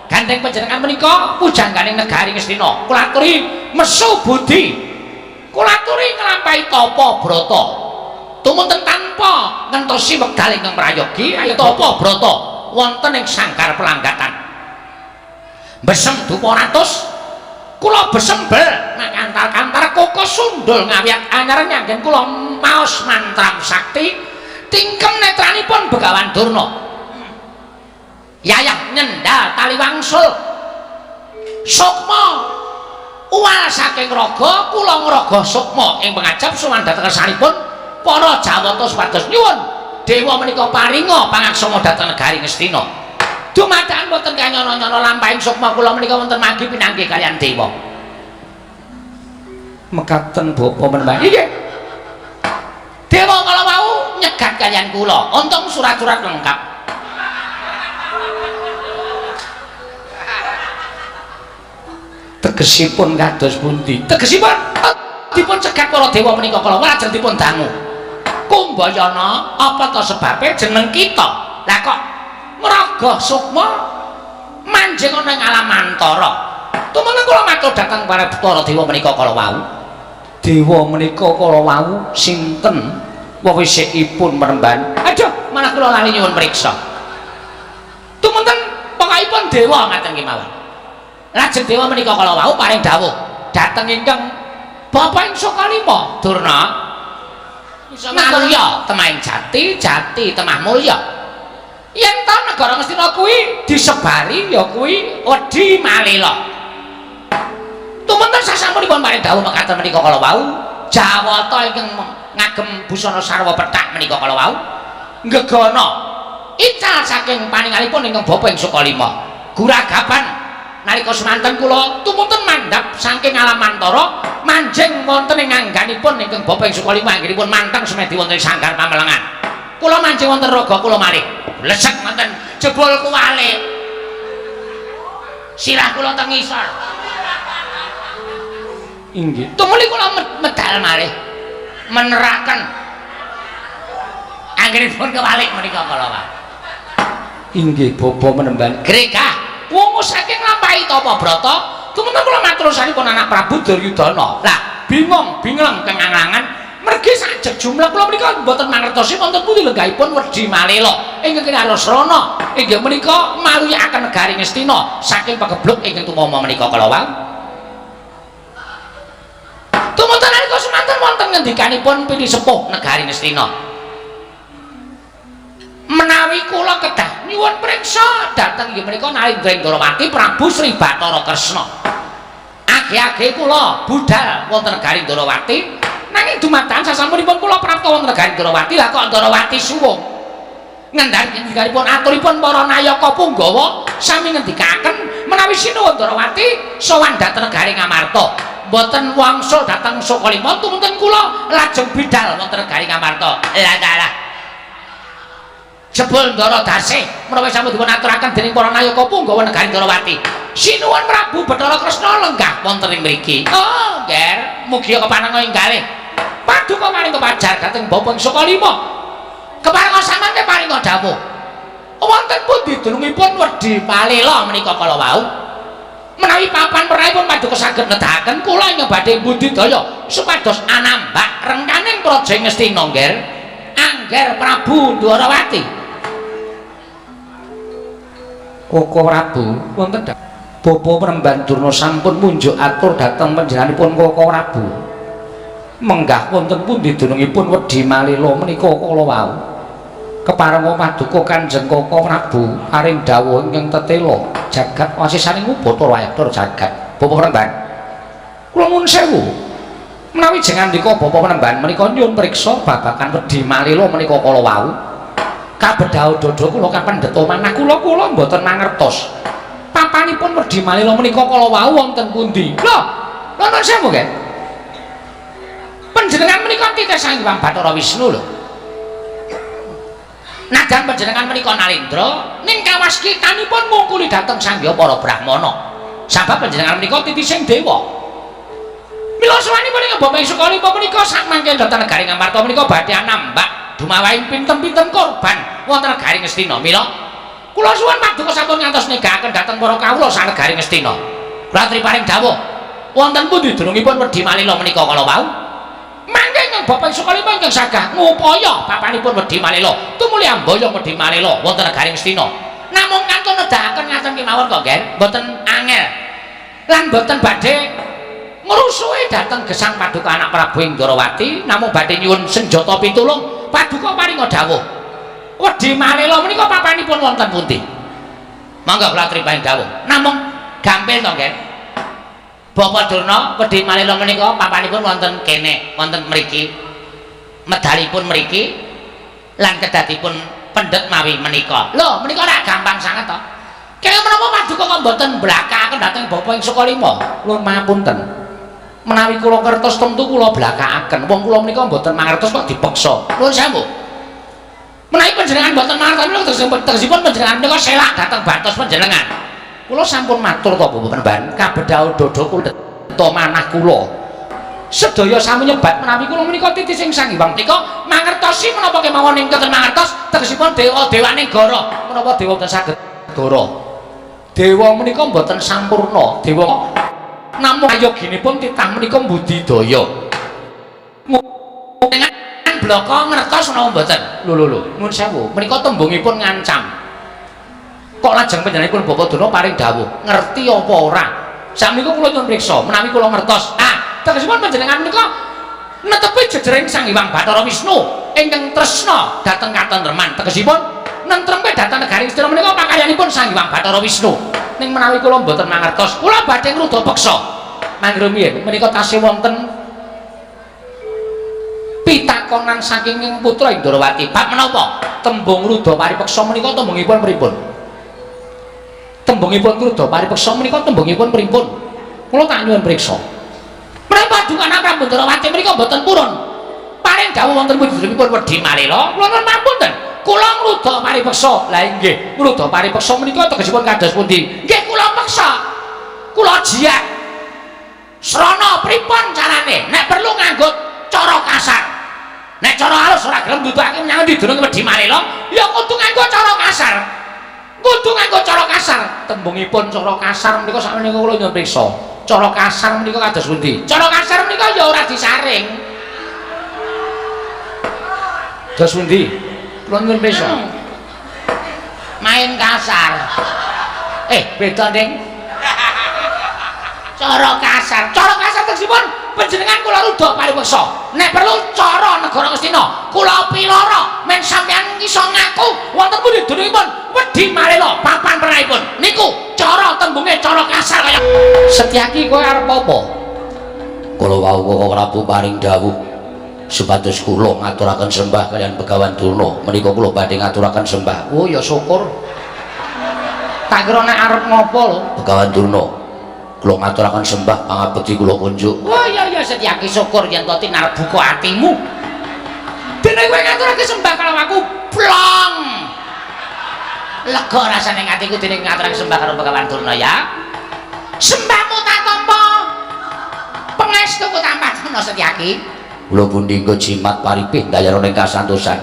Gandeng panjenengan menika pujangganing negari Ngastina. Kula aturi mesu budi. Kula aturi nglampahi tapa brata. Tumunten tanpa ngentosi wekdal ingkang prayogi tapa brata wonten ing sanggar pelanggatan. Besem dupa ratus kula besembel makantar-kantar koko sundul ngawiat anyar nyanggen kula maos mantram sakti tingkem netranipun Begawan Durna. Yayah nyendal tali wangsul sukma uwal saking raga kula ngraga sukma ing pangajap sowan dhateng kersanipun para Jawata supados nyuwun dewa menika paringa pangaksama dhateng negari Ngastina. Dumadakan wonten kanyana-nyana lampahing sukma kula menika wonten manggi pinanggih kaliyan dewa. Mekaten bapa menembah. Inggih. Dewa kala wau nyegat kaliyan kula. Untung surat-surat lengkap. Tegesipun kados pundi? Tegesipun dipun cegat para dewa menika kala lajeng dipun dangu. Kumbayana apa ta sebabe jeneng kita? Lah kok ngraga sukma manjing ana ing alam antara. Tumunten kula matur dhateng para dewa menika kala wau. Dewa menika kala wau sinten wewisikipun meremban? Aduh, malah kula lali nyuwun priksa. Tumunten pokokipun dewa ngaten kemawon. Lajeng dewa menika kala wau paring dawuh dhateng ingkang Bapa ing Sukalima, Durna. Mulya temahing jati, jati temah mulya. Yen ta negara Ngastina kuwi disebari ya kuwi wedi malela. Tumunten sasampunipun paring dawuh mekaten menika kala wau, Jawata ingkang ngagem busana sarwa pethak menika kala wau nggegana ical saking paningalipun ingkang Bapa ing Sukalima. Guragapan nalika semanten kula tumunten mandhap saking alam antara manjing wonten ing angganipun ingkang Bapa ing Sukalima anggenipun manteng semedi wonten ing sanggar pamelengan. Kula manjing wonten raga kula malih. Blesek wonten jebul kuwalik. Sirah kula teng ngisor. Inggih. Tumuli kula medal malih meneraken anggenipun kewalik menika kala wau. Inggih bapa menemban. Gregah wungu saking nglampahi tapa brata, tumunten kula matur sanipun anak Prabu Duryudana. Lah, bingung, bingleng kenganglangan mergi sajeg jumlah kula menika mboten mangertosi wonten pundi lenggahipun Wedi Malela ingkang kinarasrana inggih menika maluyakaken negari Ngastina saking pegebluk ingkang tumama menika kala wau. Tumunten nalika semanten wonten ngendikanipun pinisepuh negari Ngastina. Menawi kula kedah nyuwun priksa dhateng inggih menika Narendra Ndrawati Prabu Sri Bathara Kresna. Age-age kula budal wonten negari Ndrawati nanging dumadakan sasampunipun kula prapta wonten negari Ndrawati lah kok Ndrawati suwung. Ngendhan ngendikanipun aturipun para nayaka punggawa sami ngendikaken menawi sinuwun Ndrawati sowan dhateng negari Ngamarta. Mboten wangsul dhateng Sukalima tumunten kula lajeng bidal wonten negari Ngamarta. Lah dalah. Jebul Ndara Dasih menawi sampun dipun aturaken dening para nayaka punggawa negari Ndrawati. Sinuwun Prabu Bathara Kresna lenggah wonten ing mriki. Oh, Nger, mugi keparenga ing galih. Paduka maring kepajar dhateng Bapa ing Sukalima. Keparenga samangke paringa dawuh. Wonten pundi dunungipun Wedi Malela menika kala wau? Menawi papan pernahipun paduka saged nedahaken kula ingkang badhe budidaya supados anambak rengkaning praja Ngastina, Nger. Anggen Angger Prabu Dwarawati. Koko Prabu wonten Bapa Penemban Durna sampun munjuk atur dhateng panjenenganipun Koko Prabu. Menggah wonten pundi dunungipun Wedi Malila menika kala wau. Keparenga paduka Kanjeng Koko Prabu paring dawuh ingkang tetela jagat wasisaning Bathara Wayah jagat. Bapa Penemban, kula nuwun sewu. Menawi jeng ngandika Bapa Penemban menika nyuwun priksa babagan Wedi Malila menika kala wau. Kabedhao dada kula kapendheta manah kula kula mboten mangertos. Papanipun Wedi Malila menika kala wau wonten pundi? Lho, lho nuwun sewu nggih. Panjenengan menika titih Sang Hyang Bathara Wisnu lho. Najan panjenengan menika Nalendra ning kawaskitanipun mungkuli dhateng Sang Hyang para Brahmana. Sabab panjenengan menika titising dewa. Mila sawanipun ing Bapak Sukalima menika sakmangke dhateng negari Ngamarta menika badhe anambak dumawahing pinten-pinten korban wonten negari Ngastina. Mila kula suwun paduka sampun ngantos negakaken dhateng para kawula sanegari Ngastina. Kula aturi paring dawuh wonten pundi dunungipun Wedi Malila menika kala wau? Mangke ingkang Bapak Sukalima ingkang sagah ngupaya papanipun Wedi Malila tumuli amboyong Wedi Malila wonten negari Ngastina. Namung kantun nedakaken ngaten kemawon kok, Nger, mboten angel. Lan mboten badhe ngrusuhi dhateng gesang paduka anak Prabu ing Ndrawati, namung badhe nyuwun senjata pitulung paduka paringa dawuh. Wedi Malila menika papanipun wonten pundi? Monggo kula aturi paring dawuh. Namung gampil to, Nger. Bapak Durna, Wedi Malila menika papanipun wonten kene, wonten mriki. Medalipun mriki lan kedadipun pendhet mawi menika. Lho, menika ora gampang sanget to. Kaya menapa paduka kok mboten mblakaken dhateng Bapak ing Sukalima? Nuwun pangapunten. Menawi kula ngertos tentu kula blakakaken. Wong kula menika mboten mangertos kok dipeksa. Nuwun sewu. Menawi panjenengan mboten mangertos menika tegesipun panjenengan menika selak dhateng batos panjenengan. Kula sampun matur to Bapak Penemban, kabedhao dada kula deta manah kula. Sedaya sami nyebat menawi kula menika titising Sang Hyang menika mangertosi menapa kemawon ingkang mangertos tegesipun dewa-dewane gara. Menapa dewa mboten saged gara? Dewa menika mboten sampurna. Dewa namung ayoginipun titah menika budidaya. Dengan blaka ngertos menapa mboten? Lho lho lho, nuwun sewu. Menika tembungipun ngancam. Kok lajeng panjenenganipun Bapak Durna paring dawuh, ngerti apa ora? Sakmenika kula nyuwun priksa, menawi kula ngertos. Ah, tegesipun panjenengan menika netepi jejering Sang Hyang Bathara Wisnu ingkang tresna dhateng katentreman. Tegesipun nentremke dhateng negari Ngastina menika pakaryanipun Sang Hyang Bathara Wisnu. Ning menawi kula mboten mangertos, kula badhe ngruda peksa. Mangga rumiyin menika tasih wonten pitakonan saking putra Indrawati. Bab menapa? Tembung ngruda paripeksa menika tembungipun pripun? Tembungipun ngruda paripeksa menika tembungipun pripun? Kula tak nyuwun priksa. Menawi paduka Prabu Ndrawati menika mboten purun. Paring dawuh wonten pundhutipun Wedi Malila, kula nuwun pangapunten. Kula ngruda paripeksa. Lah inggih, ngruda paripeksa menika tegesipun kados pundi? Nggih kula peksa. Kula jiat. Srana pripun carane? Nek perlu nganggo cara kasar. Nek cara halus ora gelem nduduhake menyang endi dununge Wedi Malila, ya kudu nganggo cara kasar. Kudu nganggo cara kasar. Tembungipun cara kasar menika sakmenika kula nyuwun priksa. Cara kasar menika kados pundi? Cara kasar menika ya ora disaring. Kados pundi? Kula nyuwun priksa. Main kasar. Beda, Ding. Cara kasar. Cara kasar tegesipun panjenengan kula rudha paripeksa. Nek perlu cara negara Ngastina, kula pilara men sampeyan iso ngaku wonten pundi dunungipun Wedi Malila papan pernahipun. Niku cara tembunge cara kasar kaya Setyaki kowe arep apa? Kula wau Koko Prabu paring dawuh supados kula ngaturaken sembah kaliyan Begawan Durna. Menika kula badhe ngaturaken sembah. Oh ya syukur. Tak kira nek arep ngopo lho. Begawan Durna, kula ngaturaken sembah pangabekti kula kunjuk. Oh iya iya Setyaki syukur yen to tinar buka atimu. Dene kowe ngaturake sembah karo aku plong. Lega rasane atiku dene ngaturake sembah karo Begawan Durna ya. Sembahmu tak tampa. Pangestuku tambah Setyaki. Kula pundi engko jimat paripih ndayarane kasantosan.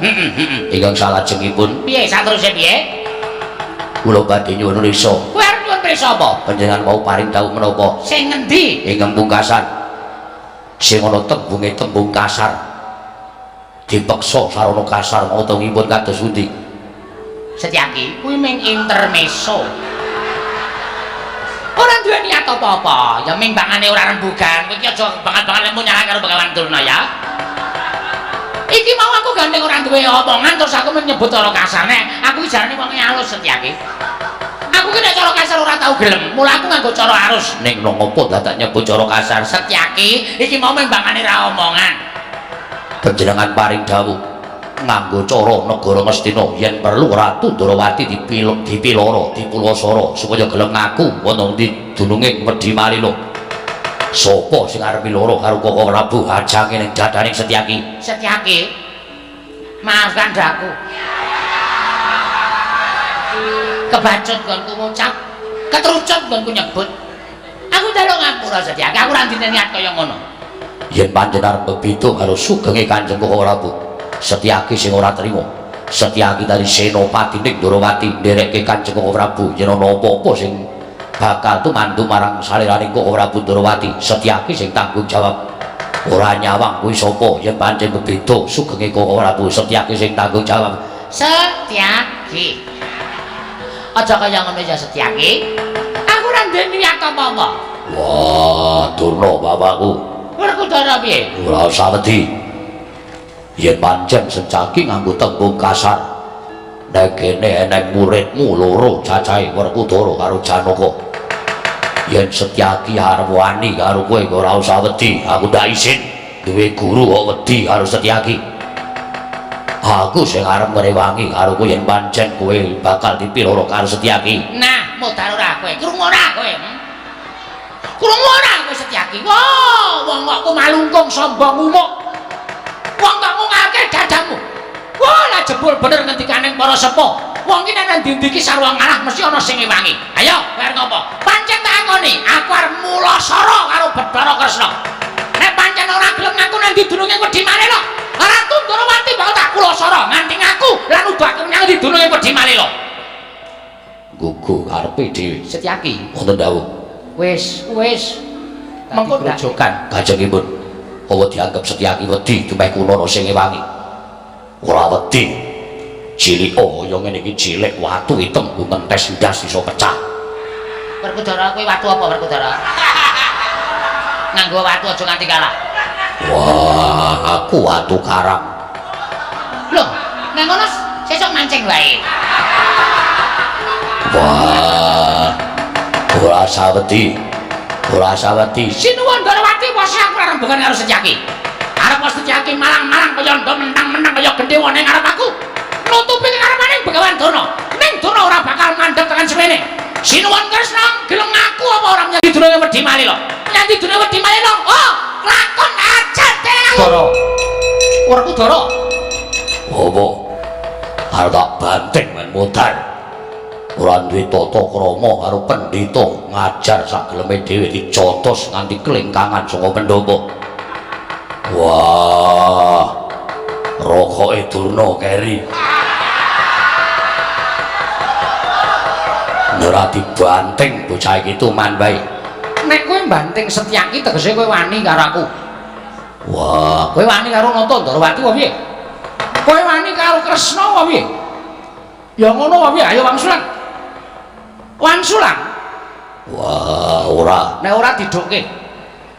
Ingkang salajengipun piye sateruse piye? Kula badhe nyuwun prisa. Kowe arep nyuwun prisa apa? Panjenengan mau paring dawuh menapa? Sing ngendi? Ingkang pungkasan. Sing ana tembunge tembung kasar. Dipeksa sarana kasar utangipun kados pundi? Setyaki, kuwi ming intermezzo. Ora duwe niat apa-apa, ya ming bangane ora rembugan. Kowe iki aja banget-banget lemu nyala karo Begawan Durna ya. Iki mau aku gandeng ora duwe omongan terus aku menyebut cara kasar. Nek aku iki jarane wong alus Setyaki. Aku ki nek cara kasar ora tau gelem, mula aku nganggo cara alus. Ning nang opo dadak nyebut cara kasar? Setyaki, iki mau ming bangane ra omongan. Panjenengan paring dawuh nganggo cara negara Ngastina yen perlu Ratu Ndorowati dipiloro, dipulasara supaya gelem ngaku wonten ndi dununge Wedhi Malila. Sapa sing arep miloro karo Koko Prabu hajange ning dadaning Setyaki? Setyaki, maafkan daku. Kebacut nggonku ngucap, ketrucut nggonku nyebut. Aku njaluk ngapura Setyaki, aku ora ndine niat kaya ngono. Yen panjenengan bebeda karo sugenge Kanjeng Koko Prabu, Setyaki sing ora trima. Setyaki dari senopati ning Ndorowati nderekke Kanjeng Koko Prabu yen ana apa-apa sing bakal tumandu marang saliraning Koko Prabu Ndorowati, Setyaki sing tanggung jawab. Ora nyawang kuwi sapa yen pancen bebeda sugenge Koko Prabu, Setyaki sing tanggung jawab. Setyaki, aja kaya ngono ya Setyaki. Aku ora duwe niat apa-apa. Wah, Durna bapakku. Werkudara piye? Ora usah wedi. Yen pancen Setyaki nganggo tembung kasar, nek kene eneng muridmu loro cacahe Werkudara karo Janaka. Yen Setyaki arep wani karo kowe ora usah wedi, aku ndak isin duwe guru kok wedi karo Setyaki. Aku sing arep ngrewangi karo kowe yen pancen kowe bakal dipiloro karo Setyaki. Nah, modar ora kowe, krungu ora kowe? Krungu ora kowe Setyaki? Wah, wong kok malungkung sombong umuk. Wong kok ngungake dadamu. Wah, lah jebul bener ngendikane para sepuh. Wong iki nek nang ndi-ndi iki sarwa ngalah mesti ana sing ngewangi. Ayo, kowe arep ngopo? Pancen tak akoni, aku arep mulasara karo Bathara Kresna. Nek pancen ora gelem ngaku nang ndi dununge Wedhi Malila, Ratu Ndorowati bakal tak kulasara nganti ngaku lan udakke menyang ndi dununge Wedhi Malila. Gugu karepe dhewe. Setyaki, Wonten dawuh. wis, wis. Mengko ndak grojogan. Kajengipun apa dianggep Setyaki wedi dumeh kuno ana sing ngewangi? Ora wedi. Cilik kaya ngene iki cilik watu item ku ngentes ndas iso pecah. Werkudara kowe watu apa Werkudara? Nganggo watu aja nganti kalah. Wah, aku watu karang. Loh, nang ngono sesuk mancing wae. Wah. Ora usah wedi. Ora usah wedi. Sinuwun Ndorowati wis aku ora rembugan karo Setyaki. Arep Setyaki malang-malang kaya ndo mentang-mentang kaya gendhewa ning ngarep aku. Nutupi karepane Begawan Durna. Ning Durna ora bakal mandheg tekan semene. Sinuwun Kresna gelem ngaku apa ora menyang dununge Wedhi Malila? Menyang dununge Wedhi Malila. Oh, lakon ajar dening aku. Dara. Werkudara. Apa? Arep tak banting men modar. Ora duwe tata krama karo pendhita ngajar sak geleme dhewe dijotos nganti klengkangan saka pendopo. Wah. Rokoke Durna keri. Ora dibanting bocah iki tuman wae. Nek kowe banting Setyaki tegese kowe wani karo aku. Wah, Kowe wani karo Nata Ndorowati apa piye? Kowe wani karo Kresna apa piye? Ya ngono apa piye? Ayo wangsulan. Wangsulan. Wah, ora. Nek ora didokke.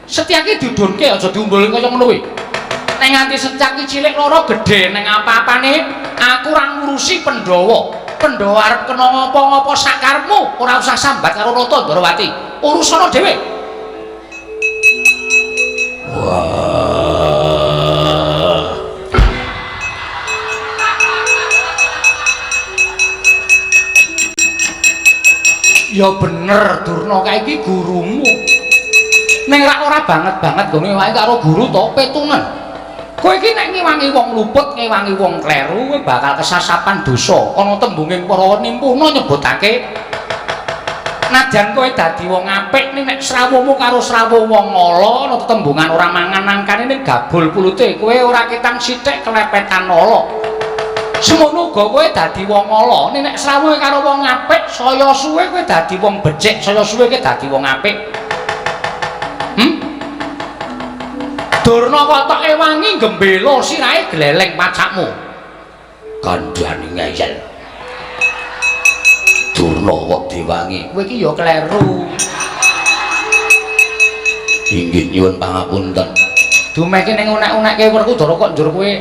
Setyaki didunke aja diumbulke kaya ngono kuwi. Nek nganti Setyaki cilik loro gedhe ning apa-apane, aku ora ngurusi Pandhawa. Pandhawa arep kena ngopo-ngopo sakarepmu, ora usah sambat karo Nata Ndorowati. Urusana dhewe. Wah. Ya bener Durna kae iki gurumu. Ning rak ora banget-banget nggone wae karo guru to petungan. Kowe iki nek ngewangi wong luput, ngewangi wong kleru, kowe bakal kesasapan dosa. Ana tembunging para nimpuna nyebutake Najan kowe dadi wong apik ning nek srawuhmu karo srawuh wong ala ana tetembungan ora mangan nangkane ning gabul pulute kowe ora ketang sithik kelepetan ala. Semono uga kowe dadi wong ala ning nek srawuhe karo wong apik saya suwe kowe dadi wong becik, saya suwe kowe dadi wong apik. Durna kok tok ewangi gembela sirahe gleleng pacakmu. Kandhane ngeyel. Durna kok diwangi. Kowe iki ya kleru. Inggih nyuwun pangapunten. Dumehke ning unek-unekke Werkudara kok njur kowe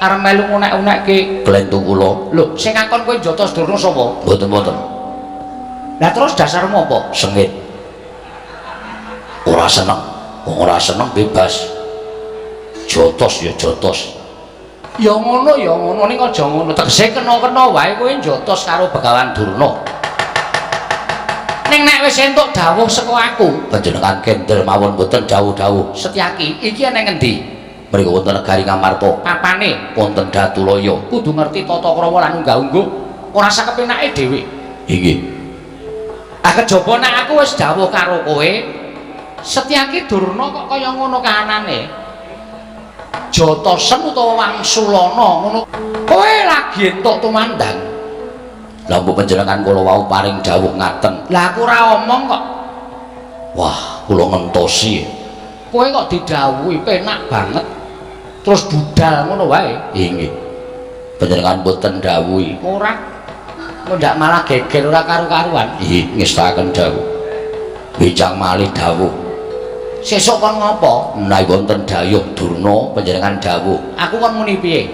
arep melu ngunek-unekke klentu kula. Lho, sing ngakon kowe njotos Durna sapa? Mboten-mboten. Lah terus dasarmu apa? Sengit. Ora seneng. Wong ora seneng bebas. Jotos ya jotos. Ya ngono ya ngono ning aja ngono. Tegese kena-kena wae kowe njotos karo Begawan Durna. Ning nek wis entuk dawuh saka aku, panjenengan kendel mawon mboten dawuh-dawuh. Setyaki, iki ana ngendi? Mriku wonten negari Ngamarta. Papane wonten Datulaya. Kudu ngerti tata krama lan unggah-ungguh. Ora sakepenake dhewe. Inggih. Ah kejaba nek aku wis dawuh karo kowe, Setyaki Durna kok kaya ngono kahanane. Jotosen utawa wangsulana ngono. Kowe lagi entuk tumandang. Lah mbok panjenengan kula wau paring dawuh ngaten. Lah aku ora omong kok. Wah, kula ngentosi. Kowe kok didhawuhi penak banget. Terus budal ngono wae. Inggih. Panjenengan mboten dawuhi. Ora. Ndak malah geger ora karu-karuan. Nggih, ngestaken dawuh. Bijang malih dawuh. Sesuk kon ngopo? Menawi wonten dayuh Durna panjenengan dawuh. Aku kon muni piye?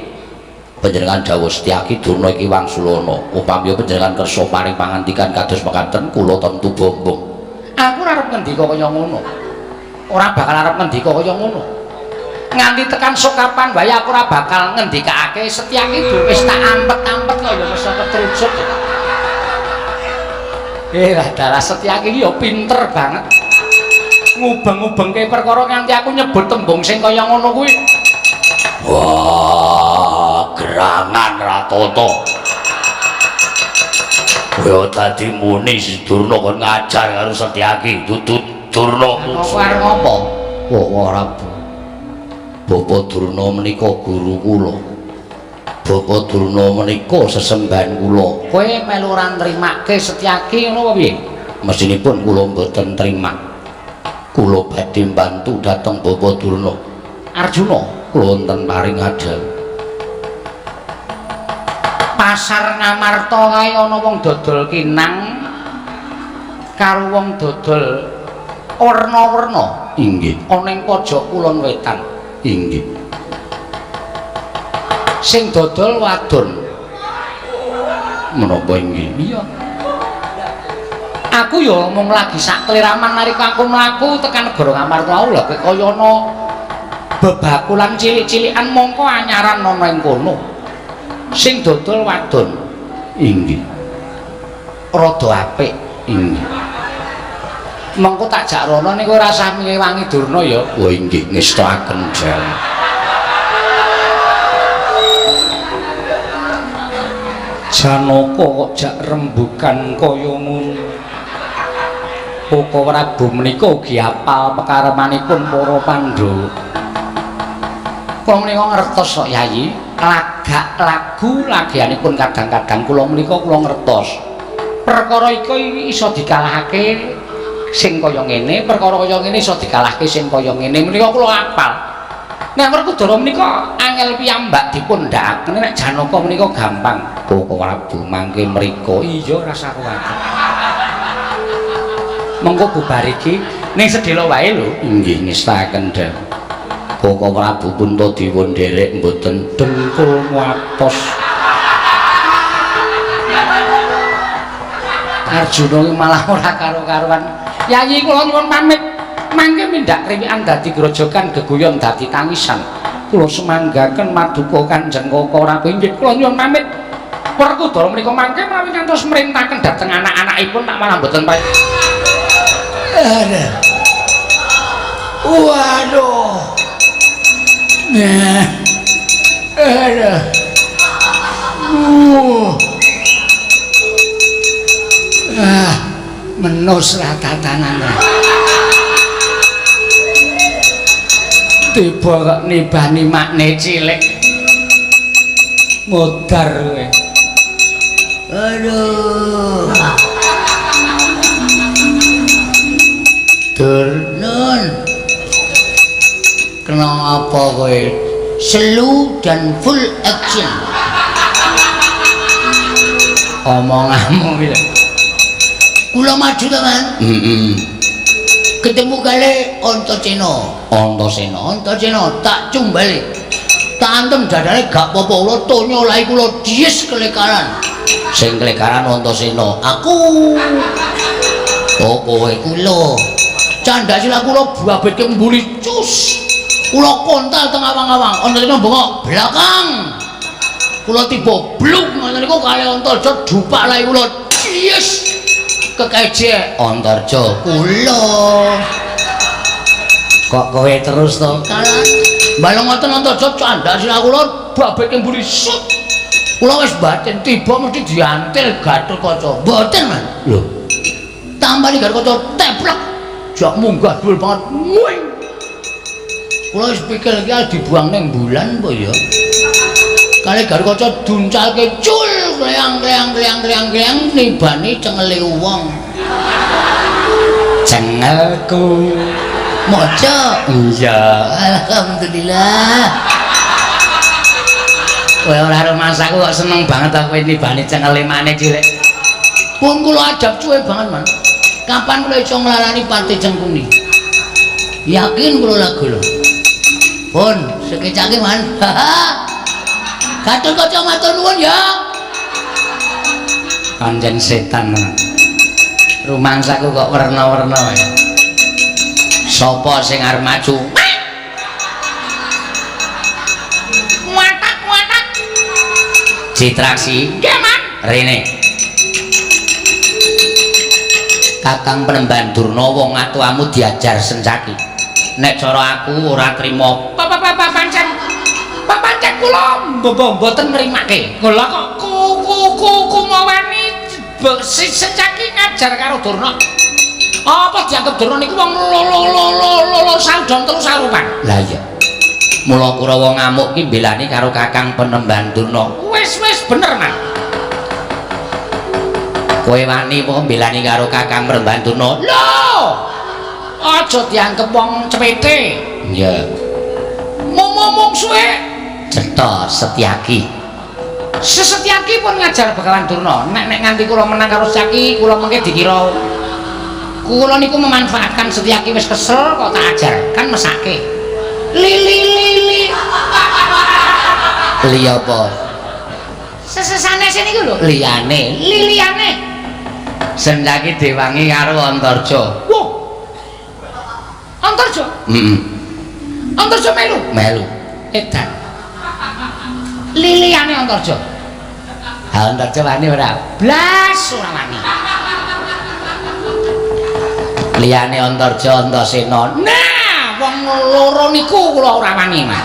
Panjenengan dawuh Setyaki Durna iki wangsulana. Upami panjenengan kersa paring pangandikan kados mekaten kula tentu bombong. Aku ora arep ngendika kaya ngono. Ora bakal arep ngendika kaya ngono. Nganti tekan sok kapan wae aku ora bakal ngendikake Setyaki Durna wis tak ampet-ampet kok ya wis ketrucut. Lah dalah Setyaki iki ya pinter banget. Ngubeng-ubengke perkara nganti aku nyebut tembung sing kaya ngono kuwi. Wah, gerangan Ratata. Kowe dadi muni si Durna kon ngajar karo Setyaki. Dudu Durna. Aku arep ngopo? Wah, ora. Bapak Durna menika guru kula. Bapak Durna menika sesembahan kula. Kowe melu ora nrimake Setyaki ngono apa piye? Mestinipun kula mboten trima. Kula badhe mbantu dhateng Bapak Durna. Arjuna, kula wonten paring adhawuh. Pasar Ngamarta kae ana wong dodol kinang karo wong dodol werna-werna. Inggih. Ana ing pojok kulon wetan. Inggih. Sing dodol wadon. Menapa inggih? Iya. Aku ya mung lagi sak kliraman nalika aku mlaku tekan negara Ngamarta lha kowe kaya ana bebakulan cilik-cilikan mongko anyaran ana ing kono. Sing dodol wadon. Inggih. Rada apik. Inggih. Mongko tak jak rono niku ora usah ngewangi Durna ya. Oh inggih ngestakaken dawuh. Janaka kok jak rembugan kaya ngono. Koko Prabu menika ugi apal pekaremanipun para Pandhawa. Kula menika ngertos kok Yayi, lagak lagu lagianipun kadang-kadang kula menika kula ngertos. Perkara iki iso dikalahake sing kaya ngene, perkara kaya ngene iso dikalahke sing kaya ngene. Menika kula apal. Nek Werkudara menika angel piyambak dipun ndhakaken, nek Janaka menika gampang. Koko Prabu mangke mriko. Iya rasa kuwatir. Mengko bubar iki ning sedhela wae lho. Inggih ngestakaken dawuh. Koko Prabu Puntadewa nderek mboten dengkul ngatos. Arjuna iki malah ora karo-karuan. Yayi kula nyuwun pamit. Mangke mindhak kriwikan dadi grojogan geguyon dadi tangisan. Kula sumanggaken maduka Kanjeng Koko Prabu. Inggih kula nyuwun pamit. Werkudara menika mangke menawi ngantos mrintaken dhateng anak-anakipun tak malah mboten pamit. Aduh. Waduh. Nah. Aduh. Ah, menus ratatanan. Tiba kok nibani makne cilik. Modar kowe. Aduh. Dur nun. Kena apa kowe? Slow dan full action. Omonganmu iki lho. Kula maju to, Man? Heeh. Ketemu kali Antasena. Antasena. Antasena tak cumbali. Tak antem dadane gak apa-apa kula tonya lae kula dies kelekaran. Sing kelekaran Antasena. Aku. Oh kowe kula. Candhak sila kula babetke mbuli cus. Kula kontal teng awang-awang. Antasena bengok belakang. Kula tiba bluk ngoten niku kali Antarja dupak lae kula dies kekejek Antarja kula. Kok kowe terus to? Kalan. Balung ngoten Antarja candhak sila kula babetke mburi sut. Kula wis batin tiba mesti diantil Gatotkaca. Mboten, Man. Lho. Tambani Gatotkaca teplek. Jak munggah dhuwur banget. Muing. Kula wis pikir iki dibuang ning bulan apa ya? Kali Gatotkaca duncalke cul kleang kleang kleang kleang kleang nibani cengele wong. Cengelku. Maca. Iya. Alhamdulillah. Kowe ora rumangsaku kok seneng banget aku nibani cengele maneh cilik. Pun kula adab suwe banget, Man. Kapan kula iso nglarani pati Cengkuni? Yakin kula lagu lho. Pun sekecake, Man. Gatotkaca matur nuwun ya. Pancen setan. Rumangsaku kok werna-werna wae. Sapa sing arep maju? Watak-watak. Citraksi. Nggih, Man. Rene. Kakang Penemban Durna wong atuamu diajar Sencaki. Nek cara aku ora trima. Pancen. Pancen kula mboten nrimake. Kula kok kumawani Sencaki ngajar karo Durna. Apa dianggep Durna niku wong lolo saudon terus sarupan. Lah iya. Mula Kurawa ngamuk ki mbelani karo Kakang Penemban Durna. Wis wis bener, Man. Kowe wani apa mbelani karo Kakang Penemban Durna? Lho. Aja dianggep wong cepete. Iya. Mung-mung suwe cetha Setyaki. Setyaki pun ngajar Begawan Durna. Nek nek nganti kula menang karo Setyaki, kula mengke dikira kula niku memanfaatkan Setyaki wis kesel kok tak ajar. Kan mesake. Li li li li. Li apa? Sesesane sing niku lho. Liyane. Liliyane. Setyaki diwangi karo Antarja. Wah. Antarja? Heeh. Antarja melu. Melu. Edan. Liliyane Antarja. Ha Antarja wani ora? Blas ora wani. Liyane Antarja Antasena. Nah, wong loro niku kula ora wani, Mas.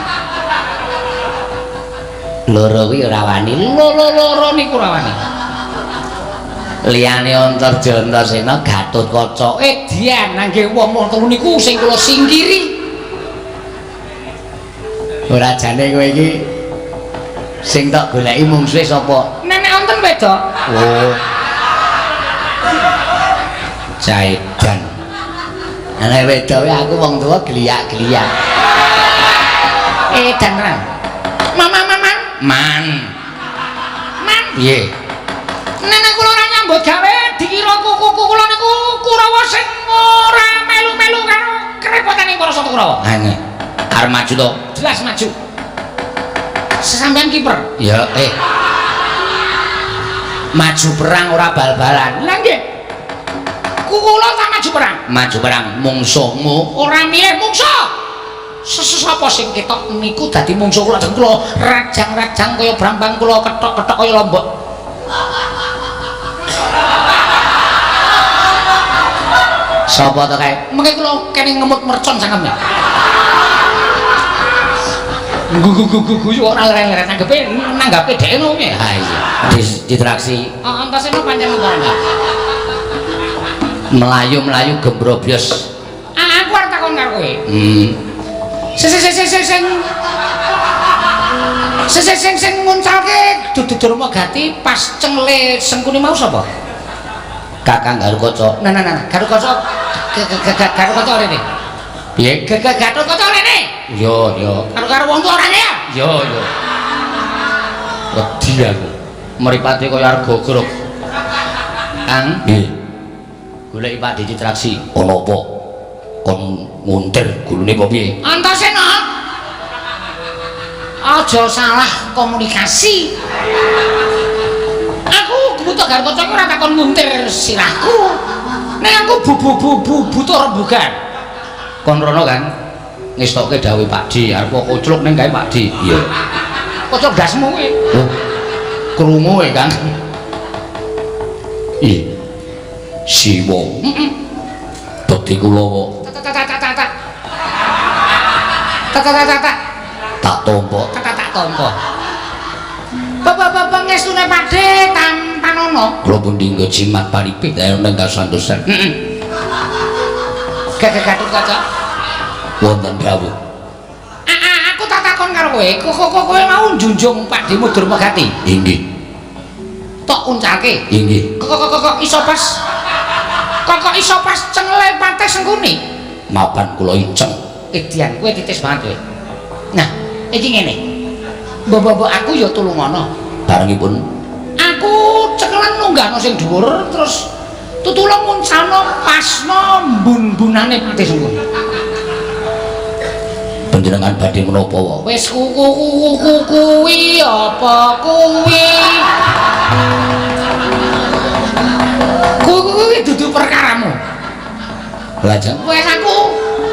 Loro kuwi ora wani. Loro niku ora wani. Liyane Antarja Antasena Gatotkaca. Edian nangge wong loro niku sing kula singkiri. Ora jane kowe iki sing tak goleki mungsuhe sapa? Nenek wonten wedok. Oh. Caedan. Nek wedok aku wong tuwa geliyak-geliyak. Edan tenan. Mama mama. Man. Man. Piye? Nenek kula ora nyambut gawe dikira kuku kula niku Kurawa sing ora melu-melu karo kerepotane para satu Kurawa. Ha nggih. Arep maju to? Jelas maju. Sesampean kiper. Ya, Maju perang ora bal-balan. Lah nggih. Kula tak maju perang. Maju perang mungsuhmu ora milih mungsuh. Sesapa sing ketok niku dadi mungsuh kula dan kula rajang-rajang kaya brambang kula kethok-kethok kaya lombok. Sapa to kae? Mengke kula kene ngemut mercon sangkeme. Gugu-gugu ora leren-leren nanggepe nanggape dheke ngono piye? Ha iya. Ditraksi. Oh, Antasena pancen ora. Melayu-melayu gembrobyos. Aku arep takon karo kowe. Sing nguncalke dudu Durma Gati pas cengle Sengkuni mau sapa? Kakang Garukaca. Nah, nah, nah, Garukaca Garukaca rene. Piye? Garukaca rene. Iya, iya. Karo-karo wong tuwa ora ya? Iya, iya. Wedi aku. Mripate kaya arep gogrok. Kang, Nggih. Goleki Pak Citraksi. Ana apa? Kon nguntir gulune apa piye? Antasena. Aja salah komunikasi. Aku butuh Gatot Kaca ora takon nguntir sirahku. Nek aku butuh rembugan. Kon rono kan ngestokke dawuhe Pak D, arep kocluk ning gawe Pak D. Iya. Kocluk dasmu kuwi. Oh. Krungu e, Kang. Ih. Siwa. Heeh. Bekti kula Tak tak tak tak tak. Tak tak tak tak. Tak tampa. Tak tak tampa. Bapak-bapak ngestune Pak D tampanono. Kula pundi nggo jimat palipih ning kasantosan. Heeh. Gagah Gatot Kaca. Wonten dawuh. Aku tak takon karo kowe. Kok kowe mau njunjung Pak D Durmagati? Inggih. Tok uncalke. Inggih. Kok iso pas. Kok iso pas cengele Patih Sengkuni? Mapan kula iceng. Edian kowe titis banget kowe. Nah, iki ngene. Mbok-mbok aku ya tulungono. Barengipun aku cekelan nunggahno sing dhuwur terus tutulung nguncalno pasno mbun-mbunane Patih Sengkuni. Panjenengan badhe menapa wae? Wis kuwi apa kuwi? Kuwi dudu perkaramu. Lajeng wis aku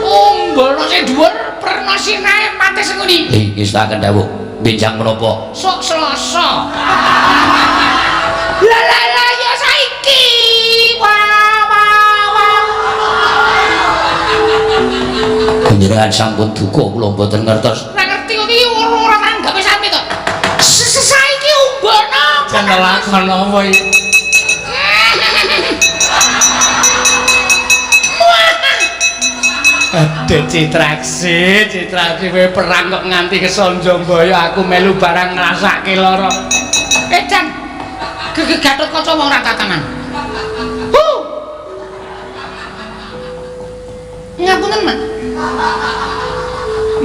umbolno sing dhuwur perna sinae Patih Sengkuni. Nggih, dawuh. Benjang menapa? Sok Selasa. Lah lah lah ya saiki. Wah wah wah. Panjenengan sampun duka kula mboten ngertos. Ora ngerti kok iki ora tanggape sami to. Saiki umbono. Jan lakon apa iki? Aduh Citraksi, Citraksi kowe perang kok nganti kesonjomboyo aku melu barang ngrasake lara. Edan. Gegeh Gatot Kaca wong ora tatangan. Huh. Ngapunten, Mak.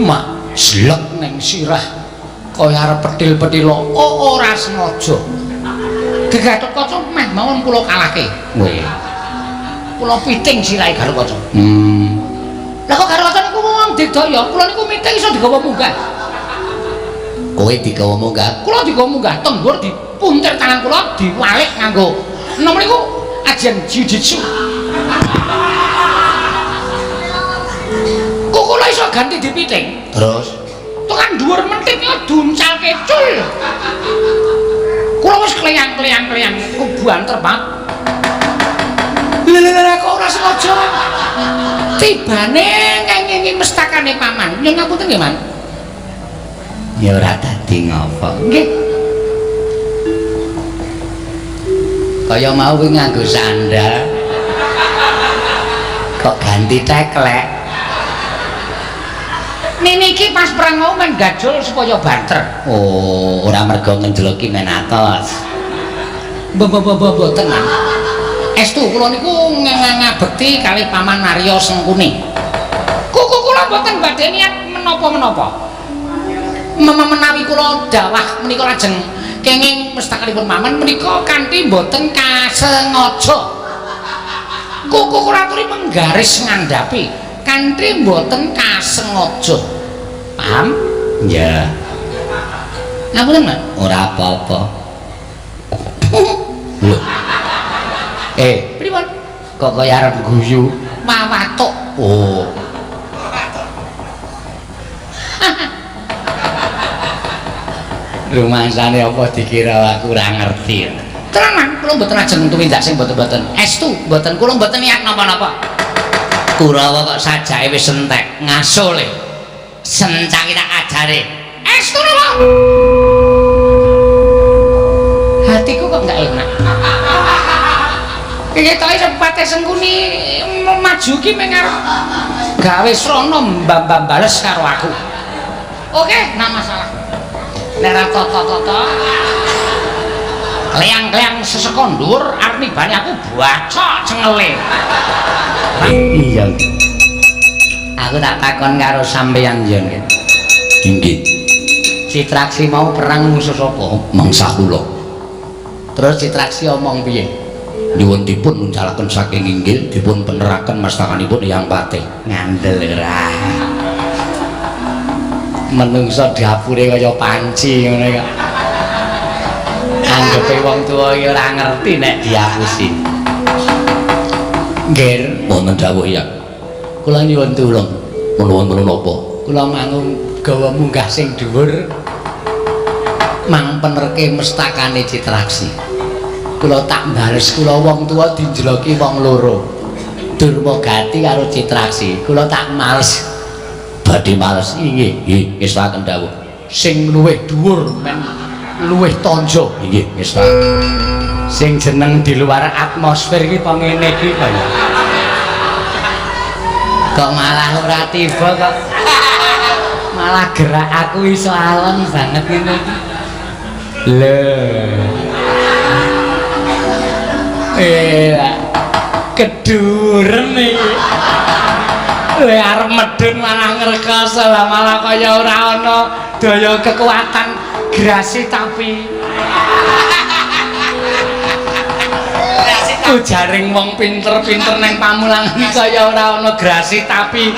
Mak jlek ning sirah kaya arep petil-petilo. Oh, ora sengaja. Gegeh Gatot Kaca meh mawon kula kalahke. Nggih. Kula piting sirahe Gatot Kaca. Lah kok Gatot Kaca niku wong digdaya, kula niku miting iso digawa munggah. Kowe digawa munggah? Kula digawa munggah, tenggur dipuntir tangan kula diwalik nganggo nomor niku ajian jiu-jitsu. Kok kula iso ganti dipiting? Terus tekan dhuwur mentit niku duncalke cul. Kula wis kleyang-kleyang-kleyang, ku banter banget. Lha kok ora sengaja. Tibane ngengingi mestakane paman. Nyuwun ngapunten nggih, Man. Ya ora dadi ngopo. Nggih. Kaya mau kuwi nganggo sandal. Kok ganti teklek. Nini iki pas perang mau men gajul supaya banter. Oh, ora mergo ngenjeloki men atos. Mboten. Estu kula niku ngabekti kalih Paman Arya Sengkuni. Kuku kula mboten badhe niat menapa-menapa. Menawi kula dawah menika lajeng kenging mestakanipun Paman menika kanthi mboten kasengaja. Kuku kula aturi menggaris ngandhapi kanthi mboten kasengaja. Paham? Iya. Ngapunten, Mas. Ora apa-apa. Lho. Pripun? Kok kaya arep guyu? Wawatuk. Oh. Rumangsane apa dikira aku ora ngerti. Tenan, kula mboten ajeng tumindak sing mboten-mboten. Estu, mboten kula mboten niat napa-napa. Kurawa kok sajake wis entek, ngasole. Sencangi tak ajare. Estu napa? Hatiku kok enggak enak. Ketoke Patih Sengkuni maju ki meng arep gawe srana mbambam bales karo aku. Oke, nah masalah. Nek ra tata-tata kleyang-kleyang sesekon dhuwur arep nibani aku bacok cengele. Iya. Aku tak takon karo sampeyan yen. Inggih. Citraksi mau perang musuh sapa? Mangsa kula. Terus Citraksi omong piye? Nyuwun dipun uncalaken saking inggil dipun peneraken mastakanipun Eyang Patih. Ngandel ora. Menungso dapure kaya panci ngono kok. Anggepe wong tuwa iki ora ngerti nek diapusi. Nggih, wonten dawuh ya. Kula nyuwun tulung. Nuwun menapa? Kula mangung gawa munggah sing dhuwur mang penerke mestakane Citraksi. Kula tak bales kula wong tuwa dinjeloki wong loro. Durmagati karo Citraksi. Kula tak males. Badhe males. Inggih, nggih, ngestaken dawuh. Sing luwih dhuwur men luwih tanja. Inggih, ngestaken. Sing jeneng di luar atmosfer iki apa ngene iki kaya. Kok malah ora tiba kok. Malah gerak aku iso alon banget ngene iki. Lho. Keduren iki. Le arep medhun malah ngrekoso lah, malah kaya ora ana daya kekuatan grasi tapi. Ujaring wong pinter-pinter neng pamulangan kaya ora ana grasi tapi.